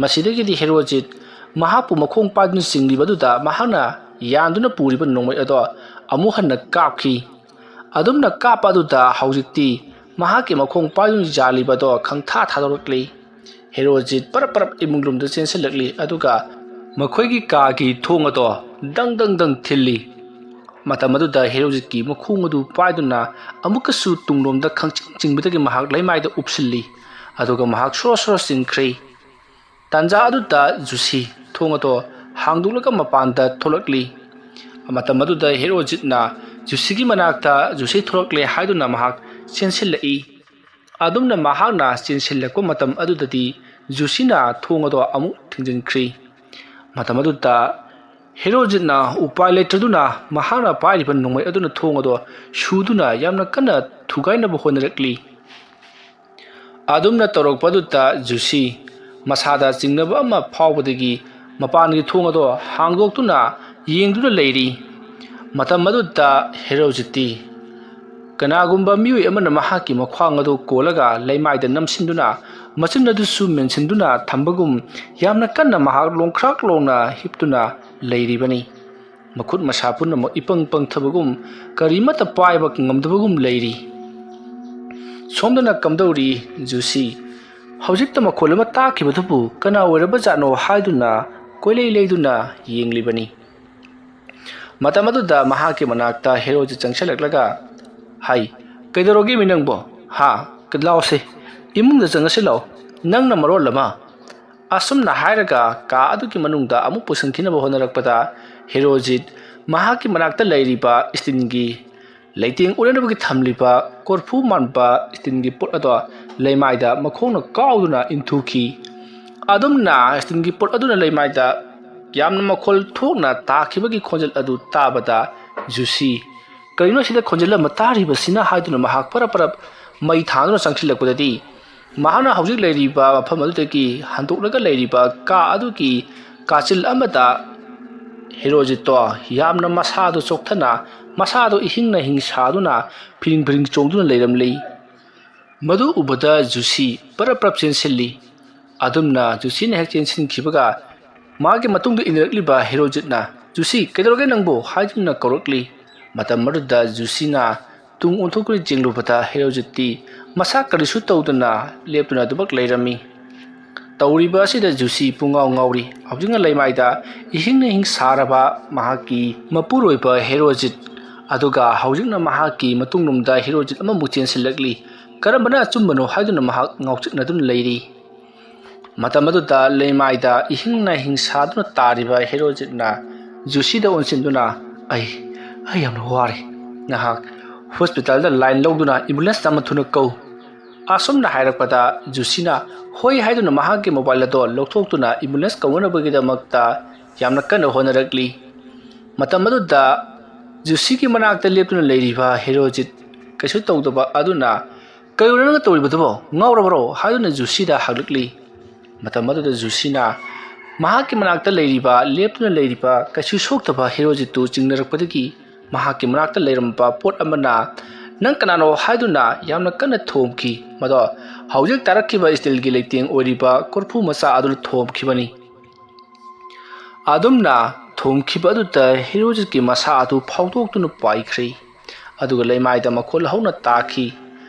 ꯃꯁꯤꯗꯒꯤꯗꯤ ꯍꯦꯔꯣꯖꯤꯠ ꯃꯍꯥꯛꯄꯨ ꯃꯈꯣꯡ ꯄꯥꯏꯗꯨꯅ ꯆꯤꯡꯂꯤꯕ ꯑꯗꯨꯗ ꯃꯍꯥꯛꯅ ꯌꯥꯟꯗꯨꯅ ꯄꯨꯔꯤꯕ ꯅꯣꯡꯃꯩ ꯑꯗꯣ ꯑꯃꯨꯛ ꯍꯟꯅ ꯀꯥꯞꯈꯤ꯫ ꯑꯗꯨꯝꯅ ꯀꯥꯞꯄ ꯑꯗꯨꯗ ꯍꯧꯖꯤꯛꯇꯤ ꯃꯍꯥꯛꯀꯤ ꯃꯈꯣꯡ ꯄꯥꯏꯗꯨꯅ ꯌꯥꯜꯂꯤꯕ ꯑꯗꯣ ꯈꯪꯊꯥ ꯊꯥꯗꯣꯔꯛꯂꯤ꯫ ꯍꯦꯔꯣꯖꯤꯠ ꯄꯔꯞ ꯄꯔꯞ ꯏꯃꯨꯡ ꯂꯣꯝꯗ ꯆꯦꯟꯁꯤꯜꯂꯛꯂꯤ, ꯑꯗꯨꯒ ꯃꯈꯣꯏꯒꯤ ꯀꯥꯒꯤ ꯊꯣꯡ ꯑꯗꯣ ꯗꯪ ꯗꯪ ꯗꯪ ꯊꯤꯜꯂꯤ꯫ ꯃꯇꯝ ꯑꯗꯨꯗ ꯍꯦꯔꯣꯖꯤꯠꯀꯤ ꯃꯈꯣꯡ ꯑꯗꯨ ꯄꯥꯏꯗꯨꯅ ꯑꯃꯨꯛꯀꯁꯨ ꯇꯨꯡꯂꯣꯝꯗ ꯈꯪꯆꯤꯡ ꯆꯤꯡꯕꯗꯒꯤ ꯃꯍꯥꯛ ꯂꯩꯃꯥꯏꯗ ꯎꯞꯁꯤꯜꯂꯤ, ꯑꯗꯨꯒ ꯃꯍꯥꯛ ꯁꯣꯔꯣ ꯁꯣꯔꯣ ꯆꯤꯡꯈ꯭ꯔꯦ꯫ ꯇꯥꯟꯖꯥ ꯑꯗꯨꯗ ꯖꯨꯁꯤ ꯊꯣꯡ ꯑꯗꯣ ꯍꯥꯡꯗꯣꯛꯂꯒ ꯃꯄꯥꯟꯗ ꯊꯣꯛꯂꯛꯂꯤ꯫ ꯃꯇꯝ ꯑꯗꯨꯗ ꯍꯦꯔꯣꯖꯤꯠꯅ ꯖꯨꯁꯤꯒꯤ ꯃꯅꯥꯛꯇ ꯖꯨꯁꯤ ꯊꯣꯛꯂꯛꯂꯦ ꯍꯥꯏꯗꯨꯅ ꯃꯍꯥꯛ ꯆꯦꯟꯁꯤꯜꯂꯛꯏ꯫ ꯑꯗꯨꯝꯅ ꯃꯍꯥꯛꯅ ꯆꯦꯟꯁꯤꯜꯂꯛꯄ ꯃꯇꯝ ꯑꯗꯨꯗꯗꯤ ꯖꯨꯁꯤꯅ ꯊꯣꯡ ꯑꯗꯣ ꯑꯃꯨꯛ ꯊꯤꯡꯖꯤꯟꯈ꯭ꯔꯤ꯫ ꯃꯇꯝ ꯑꯗꯨꯗ ꯍꯦꯔꯣꯖꯤꯠꯅ ꯎꯄꯥꯏ ꯂꯩꯇ꯭ꯔꯗꯨꯅ ꯃꯍꯥꯛꯅ ꯄꯥꯏꯔꯤꯕ ꯅꯣꯡꯃꯩ ꯑꯗꯨꯅ ꯊꯣꯡ ꯑꯗꯣ ꯁꯨꯗꯨꯅ ꯌꯥꯝꯅ ꯀꯟꯅ ꯊꯨꯒꯥꯏꯅꯕ ꯍꯣꯠꯅꯔꯛꯂꯤ꯫ ꯑꯗꯨꯝꯅ ꯇꯧꯔꯛꯄꯗꯨꯗ ꯖꯨꯁꯤ ꯃꯁꯥꯗ ꯆꯤꯡꯅꯕ ꯑꯃ ꯐꯥꯎꯕꯗꯒꯤ ꯃꯄꯥꯟꯒꯤ ꯊꯣꯡ ꯑꯗꯣ ꯍꯥꯡꯗꯣꯛꯇꯨꯅ ꯌꯦꯡꯗꯨꯅ ꯂꯩꯔꯤ꯫ ꯃꯇꯝ ꯑꯗꯨꯗ ꯍꯦꯔꯣꯖꯤꯠꯇꯤ ꯀꯅꯥꯒꯨꯝꯕ ꯃꯤꯑꯣꯏ ꯑꯃꯅ ꯃꯍꯥꯛꯀꯤ ꯃꯈ꯭ꯋꯥꯡ ꯑꯗꯨ ꯀꯣꯜꯂꯒ ꯂꯩꯃꯥꯏꯗ ꯅꯝꯁꯤꯟꯗꯨꯅ ꯃꯆꯤꯟ ꯑꯗꯨꯁꯨ ꯃꯦꯟꯁꯤꯟꯗꯨꯅ ꯊꯝꯕꯒꯨꯝ ꯌꯥꯝꯅ ꯀꯟꯅ ꯃꯍꯥꯛ ꯂꯣꯡꯈ꯭ꯔꯥꯛ ꯂꯣꯡꯅ ꯍꯤꯞꯇꯨꯅ ꯂꯩꯔꯤꯕꯅꯤ꯫ ꯃꯈꯨꯠ ꯃꯁꯥ ꯄꯨꯝꯅꯃꯛ ꯏꯄꯪ ꯄꯪꯊꯕꯒꯨꯝ, ꯀꯔꯤꯃꯠꯇ ꯄꯥꯏꯕ ꯉꯝꯗꯕꯒꯨꯝ ꯂꯩꯔꯤ꯫ ꯁꯣꯝꯗꯅ ꯀꯝꯗꯧꯔꯤ ꯖꯨꯁꯤ? ꯍꯧꯖꯤꯛꯇ ꯃꯈꯣꯜ ꯑꯃ ꯇꯥꯈꯤꯕꯗꯨꯕꯨ ꯀꯅꯥ ꯑꯣꯏꯔꯕꯖꯥꯠꯅꯣ ꯍꯥꯏꯗꯨꯅ ꯀꯣꯏꯂꯩ ꯂꯩꯗꯨꯅ ꯌꯦꯡꯂꯤꯕꯅꯤ꯫ ꯃꯇꯝ ꯑꯗꯨꯗ ꯃꯍꯥꯛꯀꯤ ꯃꯅꯥꯛꯇ ꯍꯦꯔꯣꯖꯤꯠ ꯆꯪꯁꯤꯜꯂꯛꯂꯒ, "ꯍꯥꯏ, ꯀꯩꯗꯧꯔꯒꯦ ꯃꯤ ꯅꯪꯕꯣ? ꯍꯥ? ꯂꯥꯎꯁꯦ, ꯏꯃꯨꯡꯗ ꯆꯪꯉꯁꯤ ꯂꯥꯎ꯫ ꯅꯪꯅ ꯃꯔꯣꯜ ꯑꯃ!" ꯑꯁꯨꯝꯅ ꯍꯥꯏꯔꯒ ꯀꯥ ꯑꯗꯨꯒꯤ ꯃꯅꯨꯡꯗ ꯑꯃꯨꯛ ꯄꯨꯁꯤꯟꯈꯤꯅꯕ ꯍꯣꯠꯅꯔꯛꯄꯗ, ꯍꯦꯔꯣꯖꯤꯠ ꯃꯍꯥꯛꯀꯤ ꯃꯅꯥꯛꯇ ꯂꯩꯔꯤꯕ ꯏꯁꯇꯤꯟꯒꯤ ꯂꯩꯇꯦꯡ ꯑꯣꯏꯅꯅꯕꯒꯤ ꯊꯝꯂꯤꯕ ꯀꯣꯔꯐꯨ ꯃꯥꯟꯕ ꯏꯁꯇꯤꯟꯒꯤ ꯄꯣꯠ ꯑꯗꯣ ꯂꯩꯃꯥꯏꯗ ꯃꯈꯣꯡꯅ ꯀꯥꯎꯗꯨꯅ ꯏꯟꯊꯨꯈꯤ꯫ ꯑꯗꯨꯝꯅ ꯏꯁꯇꯤꯟꯒꯤ ꯄꯣꯠ ꯑꯗꯨꯅ ꯂꯩꯃꯥꯏꯗ ꯌꯥꯝꯅ ꯃꯈꯣꯜ ꯊꯣꯛꯅ ꯇꯥꯈꯤꯕꯒꯤ ꯈꯣꯟꯖꯦꯜ ꯑꯗꯨ ꯇꯥꯕꯗ ꯖꯨꯁꯤ, "ꯀꯔꯤꯅꯣ ꯁꯤꯗ ꯈꯣꯟꯖꯦꯜ ꯑꯃ ꯇꯥꯔꯤꯕꯁꯤꯅ?" ꯍꯥꯏꯗꯨꯅ ꯃꯍꯥꯛ ꯄꯔꯞ ꯄꯔꯞ ꯃꯩ ꯊꯥꯗꯨꯅ ꯆꯪꯁꯤꯜꯂꯛꯄꯗꯗꯤ, ꯃꯍꯥꯛꯅ ꯍꯧꯖꯤꯛ ꯂꯩꯔꯤꯕ ꯃꯐꯝ ꯑꯗꯨꯗꯒꯤ ꯍꯟꯗꯣꯛꯂꯒ ꯂꯩꯔꯤꯕ ꯀꯥ ꯑꯗꯨꯒꯤ ꯀꯥꯆꯤꯜ ꯑꯃꯗ ꯍꯦꯔꯣꯖꯤꯠꯇꯣ ꯌꯥꯝꯅ ꯃꯁꯥꯗꯣ ꯆꯣꯛꯊꯅ, ꯃꯁꯥꯗꯣ ꯏꯍꯤꯡ ꯅꯥꯍꯤꯡ ꯁꯥꯗꯨꯅ ꯐꯤꯔꯤꯡ ꯐꯤꯔꯤꯡ ꯆꯣꯡꯗꯨꯅ ꯂꯩꯔꯝꯂꯤ꯫ ꯃꯗꯨ ꯎꯕꯗ ꯖꯨꯁꯤ ꯄꯔꯞ ꯄꯔꯞ ꯆꯦꯟꯁꯤꯜꯂꯤ꯫ ꯑꯗꯨꯝꯅ ꯖꯨꯁꯤꯅ ꯍꯦꯛ ꯆꯦꯟꯁꯤꯟꯈꯤꯕꯒ ꯃꯥꯒꯤ ꯃꯇꯨꯡꯗ ꯏꯟꯅꯔꯛꯂꯤꯕ ꯍꯦꯔꯣꯖꯤꯠꯅ, "ꯖꯨꯁꯤ, ꯀꯩꯗꯧꯔꯒꯦ ꯅꯪꯕꯨ?" ꯍꯥꯏꯗꯨꯅ ꯀꯧꯔꯛꯂꯤ꯫ ꯃꯇꯝ ꯑꯗꯨꯗ ꯖꯨꯁꯤꯅ ꯇꯨꯡ ꯑꯣꯟꯊꯣꯛꯇꯨꯅ ꯌꯦꯡꯂꯨꯕꯗ ꯍꯦꯔꯣꯖꯤꯠꯇꯤ ꯃꯁꯥ ꯀꯔꯤꯁꯨ ꯇꯧꯗꯅ ꯂꯦꯞꯇꯨꯅ ꯑꯗꯨꯃꯛ ꯂꯩꯔꯝꯃꯤ꯫ ꯇꯧꯔꯤꯕ ꯑꯁꯤꯗ ꯖꯨꯁꯤ ꯄꯨꯡꯉꯥꯎ ꯉꯥꯎꯔꯤ꯫ ꯍꯧꯖꯤꯛꯅ ꯂꯩꯃꯥꯏꯗ ꯏꯍꯤꯡ ꯅꯥꯍꯤꯡ ꯁꯥꯔꯕ ꯃꯍꯥꯛꯀꯤ ꯃꯄꯨꯔꯣꯏꯕ ꯍꯦꯔꯣꯖꯤꯠ, ꯑꯗꯨꯒ ꯍꯧꯖꯤꯛꯅ ꯃꯍꯥꯛꯀꯤ ꯃꯇꯨꯡꯂꯣꯝꯗ ꯍꯦꯔꯣꯖꯤꯠ ꯑꯃꯃꯨꯛ ꯆꯦꯟꯁꯤꯜꯂꯛꯂꯤ꯫ ꯀꯔꯝꯕꯅ ꯑꯆꯨꯝꯕꯅꯣ ꯍꯥꯏꯗꯨꯅ ꯃꯍꯥꯛ ꯉꯥꯎꯆꯠꯅꯗꯨꯅ ꯂꯩꯔꯤ꯫ ꯃꯇꯝ ꯑꯗꯨꯗ ꯂꯩꯃꯥꯏꯗ ꯏꯍꯤꯡ ꯅꯥꯍꯤꯡ ꯁꯥꯗꯨꯅ ꯇꯥꯔꯤꯕ ꯍꯦꯔꯣꯖꯤꯠꯅ ꯖꯨꯁꯤꯗ ꯑꯣꯟꯁꯤꯟꯗꯨꯅ, "ꯑꯩ, ꯑꯩ ꯌꯥꯝꯅ ꯋꯥꯔꯦ꯫ ꯅꯍꯥꯛ ꯍꯣꯁꯄꯤꯇꯥꯜꯗ ꯂꯥꯏꯟ ꯂꯧꯗꯨꯅ ꯑꯦꯝꯕꯨꯂꯦꯟꯁ ꯑꯃ ꯊꯨꯅ ꯀꯧ꯫ ꯑꯁꯨꯝꯅ ꯍꯥꯏꯔꯛꯄꯗ ꯖꯨꯁꯤꯅ ꯍꯣꯏ ꯍꯥꯏꯗꯨꯅ ꯃꯍꯥꯛꯀꯤ ꯃꯣꯕꯥꯏꯜ ꯑꯗꯣ ꯂꯧꯊꯣꯛꯇꯨꯅ ꯑꯦꯝꯕꯨꯂꯦꯟꯁ ꯀꯧꯅꯅꯕꯒꯤꯗꯃꯛꯇ ꯌꯥꯝꯅ ꯀꯟꯅ ꯍꯣꯠꯅꯔꯛꯂꯤ꯫ ꯃꯇꯝ ꯑꯗꯨꯗ ꯖꯨꯁꯤꯒꯤ ꯃꯅꯥꯛꯇ ꯂꯦꯞꯇꯨꯅ ꯂꯩꯔꯤꯕ ꯍꯦꯔꯣꯖꯤꯠ ꯀꯩꯁꯨ ꯇꯧꯗꯕ ꯑꯗꯨꯅ "ꯀꯩꯅꯣ ꯅꯪꯅ ꯇꯧꯔꯤꯕꯗꯨꯕꯣ? ꯉꯥꯎꯔꯕꯔꯣ?" ꯍꯥꯏꯗꯨꯅ ꯖꯨꯁꯤꯗ ꯍꯪꯂꯛꯂꯤ꯫ ꯃꯇꯝ ꯑꯗꯨꯗ ꯖꯨꯁꯤꯅ ꯃꯍꯥꯛꯀꯤ ꯃꯅꯥꯛꯇ ꯂꯩꯔꯤꯕ, ꯂꯦꯞꯇꯨꯅ ꯂꯩꯔꯤꯕ ꯀꯩꯁꯨ ꯁꯣꯛꯇꯕ ꯍꯦꯔꯣꯖꯤꯠꯇꯨ ꯆꯤꯡꯅꯔꯛꯄꯗꯒꯤ ꯃꯍꯥꯛꯀꯤ ꯃꯅꯥꯛꯇ ꯂꯩꯔꯝꯕ ꯄꯣꯠ ꯑꯃꯅ "ꯅꯪ ꯀꯅꯥꯅꯣ?" ꯍꯥꯏꯗꯨꯅ ꯌꯥꯝꯅ ꯀꯟꯅ ꯊꯣꯝꯈꯤ꯫ ꯃꯗꯣ ꯍꯧꯖꯤꯛ ꯇꯥꯔꯛꯈꯤꯕ ꯁ꯭ꯇꯤꯜꯒꯤ ꯂꯩꯇꯦꯡ ꯑꯣꯏꯔꯤꯕ ꯀꯣꯔꯐꯨ ꯃꯆꯥ ꯑꯗꯨꯅ ꯊꯣꯝꯈꯤꯕꯅꯤ꯫ ꯑꯗꯨꯝꯅ ꯊꯣꯝꯈꯤꯕ ꯑꯗꯨꯗ ꯍꯦꯔꯣꯖꯤꯠꯀꯤ ꯃꯁꯥ ꯑꯗꯨ ꯐꯥꯎꯗꯣꯛꯇꯨꯅ ꯄꯥꯏꯈ꯭ꯔꯦ꯫ ꯑꯗꯨꯒ ꯂꯩꯃꯥꯏꯗ ꯃꯈꯣꯜ ꯍꯧꯅ ꯇꯥꯈꯤ꯫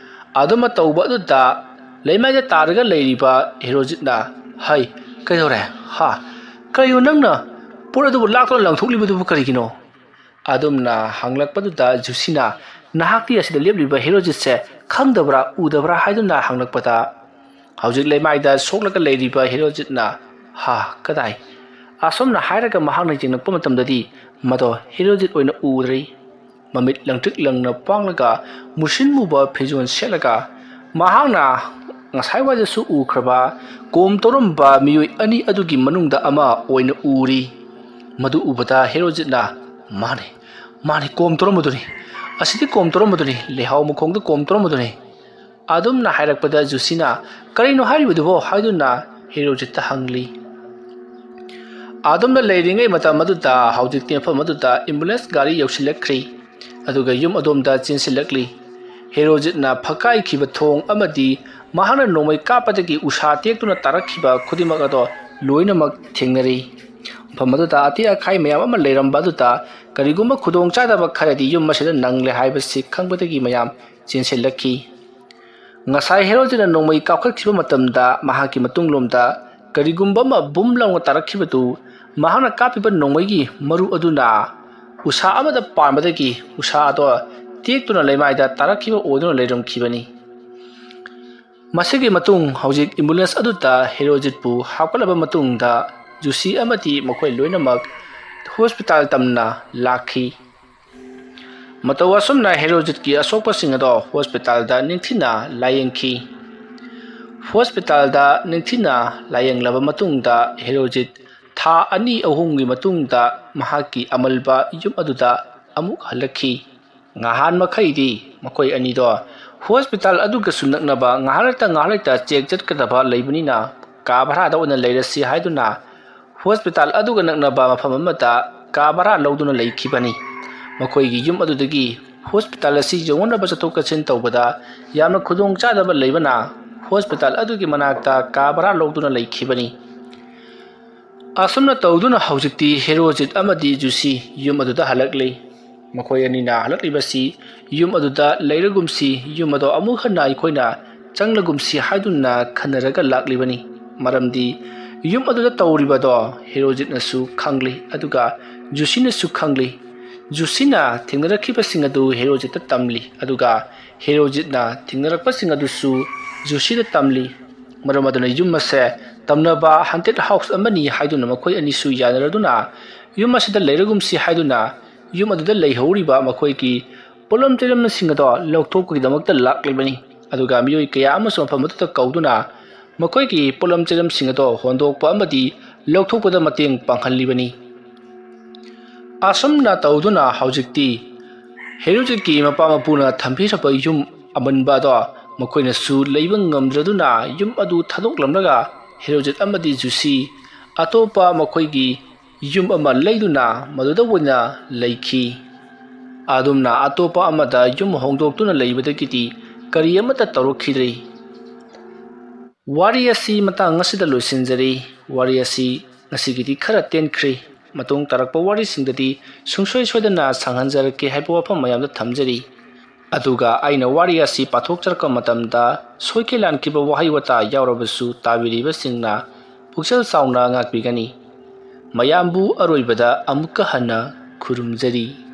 ꯑꯗꯨꯝꯅ ꯇꯧꯕ ꯑꯗꯨꯗ ꯂꯩꯃꯥꯏꯗ ꯇꯥꯔꯒ ꯂꯩꯔꯤꯕ ꯍꯦꯔꯣꯖꯤꯠꯅ, "ꯍꯩ, ꯀꯩꯗꯧꯔꯦ? ꯍꯥ? ꯀꯔꯤꯅꯣ ꯅꯪꯅ ꯄꯣꯠ ꯑꯗꯨꯕꯨ ꯂꯥꯛꯇꯨꯅ ꯂꯪꯊꯣꯛꯂꯤꯕꯗꯨꯕꯨ ꯀꯔꯤꯒꯤꯅꯣ?" ꯑꯗꯨꯝꯅ ꯍꯪꯂꯛꯄꯗꯨꯗ ꯖꯨꯁꯤꯅ, "ꯅꯍꯥꯛꯇꯤ ꯑꯁꯤꯗ ꯂꯦꯞꯂꯤꯕ ꯍꯦꯔꯣꯖꯤꯠꯁꯦ ꯈꯪꯗꯕ꯭ꯔꯥ, ꯎꯗꯕ꯭ꯔꯥ?" ꯍꯥꯏꯗꯨꯅ ꯍꯪꯂꯛꯄꯗ ꯍꯧꯖꯤꯛ ꯂꯩꯃꯥꯏꯗ ꯁꯣꯛꯂꯒ ꯂꯩꯔꯤꯕ ꯍꯦꯔꯣꯖꯤꯠꯅ, "ꯍꯥ, ꯀꯗꯥꯏ?" ꯑꯁꯨꯝꯅ ꯍꯥꯏꯔꯒ ꯃꯍꯥꯛꯅ ꯌꯦꯡꯂꯛꯄ ꯃꯇꯝꯗꯗꯤ ꯃꯗꯣ ꯍꯦꯔꯣꯖꯤꯠ ꯑꯣꯏꯅ ꯎꯗ꯭ꯔꯦ꯫ ꯃꯃꯤꯠ ꯂꯪꯇ꯭ꯔꯤꯛ ꯂꯪꯅ ꯄꯥꯡꯂꯒ ꯃꯨꯁꯤꯟ ꯃꯨꯕ ꯐꯤꯖꯣꯜ ꯁꯦꯠꯂꯒ ꯃꯍꯥꯛꯅ ꯉꯁꯥꯏꯋꯥꯏꯗꯁꯨ ꯎꯈ꯭ꯔꯕ ꯀꯣꯝ ꯇꯧꯔꯝꯕ ꯃꯤꯑꯣꯏ ꯑꯅꯤ ꯑꯗꯨꯒꯤ ꯃꯅꯨꯡꯗ ꯑꯃ ꯑꯣꯏꯅ ꯎꯔꯤ꯫ ꯃꯗꯨ ꯎꯕꯗ ꯍꯦꯔꯣꯖꯤꯠꯅ, "ꯃꯥꯅꯤ, ꯃꯥꯅꯤ, ꯀꯣꯝ ꯇꯧꯔꯝꯕꯗꯨꯅꯤ꯫ ꯑꯁꯤꯗꯤ ꯀꯣꯝ ꯇꯧꯔꯝꯕꯗꯨꯅꯤ, ꯂꯩꯍꯥꯎ ꯃꯈꯣꯡꯗ ꯀꯣꯝ ꯇꯧꯔꯝꯕꯗꯨꯅꯤ"꯫ ꯑꯗꯨꯝꯅ ꯍꯥꯏꯔꯛꯄꯗ ꯖꯨꯁꯤꯅ, "ꯀꯔꯤꯅꯣ ꯍꯥꯏꯔꯤꯕꯗꯨꯕꯣ?" ꯍꯥꯏꯗꯨꯅ ꯍꯦꯔꯣꯖꯤꯠꯇ ꯍꯪꯂꯤ꯫ ꯑꯗꯨꯝꯅ ꯂꯩꯔꯤꯉꯩ ꯃꯇꯝ ꯑꯗꯨꯗ ꯍꯧꯖꯤꯛꯇꯤ ꯃꯐꯝ ꯑꯗꯨꯗ ꯑꯦꯝꯕꯨꯂꯦꯟꯁ ꯒꯥꯔꯤ ꯌꯧꯁꯤꯜꯂꯛꯈ꯭ꯔꯦ꯫ ꯑꯗꯨꯒ ꯌꯨꯝ ꯑꯗꯣꯝꯗ ꯆꯦꯟꯁꯤꯜꯂꯛꯂꯤ꯫ ꯍꯦꯔꯣꯖꯤꯠꯅ ꯐꯛꯀꯥꯏꯈꯤꯕ ꯊꯣꯡ ꯑꯃꯗꯤ ꯃꯍꯥꯛꯅ ꯅꯣꯡꯃꯩ ꯀꯥꯞꯄꯗꯒꯤ ꯎꯁꯥ ꯇꯦꯛꯇꯨꯅ ꯇꯥꯔꯛꯈꯤꯕ ꯈꯨꯗꯤꯡꯃꯛ ꯑꯗꯣ ꯂꯣꯏꯅꯃꯛ ꯊꯦꯡꯅꯔꯤ꯫ ꯃꯐꯝ ꯑꯗꯨꯗ ꯑꯇꯦꯛ ꯑꯈꯥꯏ ꯃꯌꯥꯝ ꯑꯃ ꯂꯩꯔꯝꯕ ꯑꯗꯨꯗ ꯀꯔꯤꯒꯨꯝꯕ ꯈꯨꯗꯣꯡꯆꯥꯗꯕ ꯈꯔꯗꯤ ꯌꯨꯝ ꯑꯁꯤꯗ ꯅꯪꯂꯦ ꯍꯥꯏꯕꯁꯤ ꯈꯪꯕꯗꯒꯤ ꯃꯌꯥꯝ ꯆꯦꯟꯁꯤꯜꯂꯛꯈꯤ꯫ ꯉꯁꯥꯏ ꯍꯦꯔꯣꯖꯤꯠꯅ ꯅꯣꯡꯃꯩ ꯀꯥꯞꯈꯠꯈꯤꯕ ꯃꯇꯝꯗ ꯃꯍꯥꯛꯀꯤ ꯃꯇꯨꯡꯂꯣꯝꯗ ꯀꯔꯤꯒꯨꯝꯕ ꯑꯃ ꯕꯨꯝ ꯂꯥꯎꯅ ꯇꯥꯔꯛꯈꯤꯕꯗꯨ ꯃꯍꯥꯛꯅ ꯀꯥꯞꯄꯤꯕ ꯅꯣꯡꯃꯩꯒꯤ ꯃꯔꯨ ꯑꯗꯨꯅ ꯎꯁꯥ ꯑꯃꯗ ꯄꯥꯟꯕꯗꯒꯤ ꯎꯁꯥ ꯑꯗꯣ ꯇꯦꯛꯇꯨꯅ ꯂꯩꯃꯥꯏꯗ ꯇꯥꯔꯛꯈꯤꯕ ꯑꯣꯏꯗꯨꯅ ꯂꯩꯔꯝꯈꯤꯕꯅꯤ꯫ ꯃꯁꯤꯒꯤ ꯃꯇꯨꯡ ꯍꯧꯖꯤꯛ ꯑꯦꯝꯕꯨꯂꯦꯟꯁ ꯑꯗꯨꯗ ꯍꯦꯔꯣꯖꯤꯠꯄꯨ ꯍꯥꯞꯀꯠꯂꯕ ꯃꯇꯨꯡꯗ ꯖꯨꯁꯤ ꯑꯃꯗꯤ ꯃꯈꯣꯏ ꯂꯣꯏꯅꯃꯛ ꯍꯣꯁꯄꯤꯇꯥꯜ ꯇꯝꯅ ꯂꯥꯛꯈꯤ꯫ ꯃꯇꯧ ꯑꯁꯨꯝꯅ ꯍꯦꯔꯣꯖꯤꯠꯀꯤ ꯑꯁꯣꯛꯄꯁꯤꯡ ꯑꯗꯣ ꯍꯣꯁꯄꯤꯇꯥꯜꯗ ꯅꯤꯡꯊꯤꯅ ꯂꯥꯌꯦꯡꯈꯤ꯫ ꯍꯣꯁꯄꯤꯇꯥꯜꯗ ꯅꯤꯡꯊꯤꯅ ꯂꯥꯌꯦꯡꯂꯕ ꯃꯇꯨꯡꯗ ꯍꯦꯔꯣꯖꯤꯠ ꯊꯥ ꯑꯅꯤ ꯑꯍꯨꯝꯒꯤ ꯃꯇꯨꯡꯗ ꯃꯍꯥꯛꯀꯤ ꯑꯃꯜꯕ ꯌꯨꯝ ꯑꯗꯨꯗ ꯑꯃꯨꯛ ꯍꯜꯂꯛꯈꯤ꯫ ꯉꯍꯥꯟ ꯃꯈꯩꯗꯤ ꯃꯈꯣꯏ ꯑꯅꯤꯗꯣ ꯍꯣꯁꯄꯤꯇꯥꯜ ꯑꯗꯨꯒꯁꯨ ꯅꯛꯅꯕ ꯉꯥꯏꯍꯥꯛ ꯂꯩꯇ ꯉꯥꯏꯍꯥꯛ ꯂꯩꯇ ꯆꯦꯛ ꯆꯠꯀꯗꯕ ꯂꯩꯕꯅꯤꯅ ꯀꯥ ꯚꯔꯥꯗ ꯑꯣꯏꯅ ꯂꯩꯔꯁꯤ ꯍꯥꯏꯗꯨꯅ ꯍꯣꯁꯄꯤꯇꯥꯜ ꯑꯗꯨꯒ ꯅꯛꯅꯕ ꯃꯐꯝ ꯑꯃꯗ ꯀꯥ ꯚꯔꯥ ꯂꯧꯗꯨꯅ ꯂꯩꯈꯤꯕꯅꯤ꯫ ꯃꯈꯣꯏꯒꯤ ꯌꯨꯝ ꯑꯗꯨꯗꯒꯤ ꯍꯣꯁꯄꯤꯇꯥꯜ ꯑꯁꯤ ꯌꯧꯅꯅꯕ ꯆꯠꯊꯣꯛ ꯆꯠꯁꯤꯟ ꯇꯧꯕꯗ ꯌꯥꯝꯅ ꯈꯨꯗꯣꯡ ꯆꯥꯗꯕ ꯂꯩꯕꯅ ꯍꯣꯁꯄꯤꯇꯥꯜ ꯑꯗꯨꯒꯤ ꯃꯅꯥꯛꯇ ꯀꯥ ꯚꯔꯥ ꯂꯧꯗꯨꯅ ꯂꯩꯈꯤꯕꯅꯤ꯫ ꯑꯁꯨꯝꯅ ꯇꯧꯗꯨꯅ ꯍꯧꯖꯤꯛꯇꯤ ꯍꯦꯔꯣꯖꯤꯠ ꯑꯃꯗꯤ ꯖꯨꯁꯤ ꯌꯨꯝ ꯑꯗꯨꯗ ꯍꯜꯂꯛꯂꯤ꯫ ꯃꯈꯣꯏ ꯑꯅꯤꯅ ꯍꯜꯂꯛꯂꯤꯕꯁꯤ ꯌꯨꯝ ꯑꯗꯨꯗ ꯂꯩꯔꯒꯨꯝꯁꯤ, ꯌꯨꯝ ꯑꯗꯣ ꯑꯃꯨꯛ ꯍꯟꯅ ꯑꯩꯈꯣꯏꯅ ꯆꯪꯂꯒꯨꯝꯁꯤ ꯍꯥꯏꯗꯨꯅ ꯈꯟꯅꯔꯒ ꯂꯥꯛꯂꯤꯕꯅꯤ꯫ ꯃꯔꯝꯗꯤ ꯌꯨꯝ ꯑꯗꯨꯗ ꯇꯧꯔꯤꯕꯗꯣ ꯍꯦꯔꯣꯖꯤꯠꯅꯁꯨ ꯈꯪꯂꯤ, ꯑꯗꯨꯒ ꯖꯨꯁꯤꯅꯁꯨ ꯈꯪꯂꯤ꯫ ꯖꯨꯁꯤꯅ ꯊꯦꯡꯅꯔꯛꯈꯤꯕꯁꯤꯡ ꯑꯗꯨ ꯍꯦꯔꯣꯖꯤꯠꯇ ꯇꯝꯂꯤ, ꯑꯗꯨꯒ ꯍꯦꯔꯣꯖꯤꯠꯅ ꯊꯦꯡꯅꯔꯛꯄꯁꯤꯡ ꯑꯗꯨꯁꯨ ꯖꯨꯁꯤꯗ ꯇꯝꯂꯤ꯫ ꯃꯔꯝ ꯑꯗꯨꯅ ꯌꯨꯝ ꯑꯁꯦ ꯇꯝꯅꯕ ꯍꯟꯇꯦꯠ ꯍꯥꯎꯁ ꯑꯃꯅꯤ ꯍꯥꯏꯗꯨꯅ ꯃꯈꯣꯏ ꯑꯅꯤꯁꯨ ꯌꯥꯅꯔꯗꯨꯅ ꯌꯨꯝ ꯑꯁꯤꯗ ꯂꯩꯔꯒꯨꯝꯁꯤ ꯍꯥꯏꯗꯨꯅ ꯌꯨꯝ ꯑꯗꯨꯗ ꯂꯩꯍꯧꯔꯤꯕ ꯃꯈꯣꯏꯒꯤ ꯄꯣꯠꯂꯝ ꯆꯩꯂꯝꯁꯤꯡ ꯑꯗꯣ ꯂꯧꯊꯣꯛꯄꯒꯤꯗꯃꯛꯇ ꯂꯥꯛꯂꯤꯕꯅꯤ꯫ ꯑꯗꯨꯒ ꯃꯤꯑꯣꯏ ꯀꯌꯥ ꯑꯃꯁꯨ ꯃꯐꯝ ꯑꯗꯨꯗ ꯀꯧꯗꯨꯅ ꯃꯈꯣꯏꯒꯤ ꯄꯣꯠꯂꯝ ꯆꯩꯂꯝꯁꯤꯡ ꯑꯗꯣ ꯍꯣꯟꯗꯣꯛꯄ ꯑꯃꯗꯤ ꯂꯧꯊꯣꯛꯄꯗ ꯃꯇꯦꯡ ꯄꯥꯡꯍꯜꯂꯤꯕꯅꯤ꯫ ꯑꯁꯨꯝꯅ ꯇꯧꯗꯨꯅ ꯍꯧꯖꯤꯛꯇꯤ ꯍꯦꯔꯣꯖꯤꯠꯀꯤ ꯃꯄꯥ ꯃꯄꯨꯅ ꯊꯝꯕꯤꯔꯕ ꯌꯨꯝ ꯑꯃꯟꯕ ꯑꯗꯣ ꯃꯈꯣꯏꯅꯁꯨ ꯂꯩꯕ ꯉꯝꯗ꯭ꯔꯗꯨꯅ ꯌꯨꯝ ꯑꯗꯨ ꯊꯥꯗꯣꯛꯂꯝꯂꯒ ꯍꯦꯔꯣꯖꯤꯠ ꯑꯃꯗꯤ ꯖꯨꯁꯤ ꯑꯇꯣꯞꯄ ꯃꯈꯣꯏꯒꯤ ꯌꯨꯝ ꯑꯃ ꯂꯩꯗꯨꯅ ꯃꯗꯨꯗ ꯑꯣꯏꯅ ꯂꯩꯈꯤ꯫ ꯑꯗꯨꯝꯅ ꯑꯇꯣꯞꯄ ꯑꯃꯗ ꯌꯨꯝ ꯍꯣꯡꯗꯣꯛꯇꯨꯅ ꯂꯩꯕꯗꯒꯤꯗꯤ ꯀꯔꯤ ꯑꯃꯠꯇ ꯇꯧꯔꯛꯈꯤꯗ꯭ꯔꯤ꯫ ꯋꯥꯔꯤ ꯑꯁꯤ ꯃꯇꯥꯡ ꯑꯁꯤꯗ ꯂꯣꯏꯁꯤꯟꯖꯔꯤ꯫ ꯋꯥꯔꯤ ꯑꯁꯤ ꯉꯁꯤꯒꯤꯗꯤ ꯈꯔ ꯇꯦꯟꯈ꯭ꯔꯦ꯫ ꯃꯇꯨꯡ ꯇꯥꯔꯛꯄ ꯋꯥꯔꯤꯁꯤꯡꯗꯗꯤ ꯁꯨꯡꯁꯣꯏ ꯁꯣꯏꯗꯅ ꯁꯥꯡꯍꯟꯖꯔꯛꯀꯦ ꯍꯥꯏꯕ ꯋꯥꯐꯝ ꯃꯌꯥꯝꯗ ꯊꯝꯖꯔꯤ꯫ ꯑꯗꯨꯒ ꯑꯩꯅ ꯋꯥꯔꯤ ꯑꯁꯤ ꯄꯥꯊꯣꯛꯆꯔꯛꯄ ꯃꯇꯝꯗ ꯁꯣꯏꯈꯤ ꯂꯥꯟꯈꯤꯕ ꯋꯥꯍꯩ ꯋꯥꯇꯥ ꯌꯥꯎꯔꯕꯁꯨ ꯇꯥꯕꯤꯔꯤꯕꯁꯤꯡꯅ ꯄꯨꯛꯆꯦꯜ ꯆꯥꯎꯅ ꯉꯥꯛꯄꯤꯒꯅꯤ꯫ ꯃꯌꯥꯝꯕꯨ ꯑꯔꯣꯏꯕꯗ ꯑꯃꯨꯛꯀ ꯍꯟꯅ ꯈꯨꯔꯨꯝꯖꯔꯤ꯫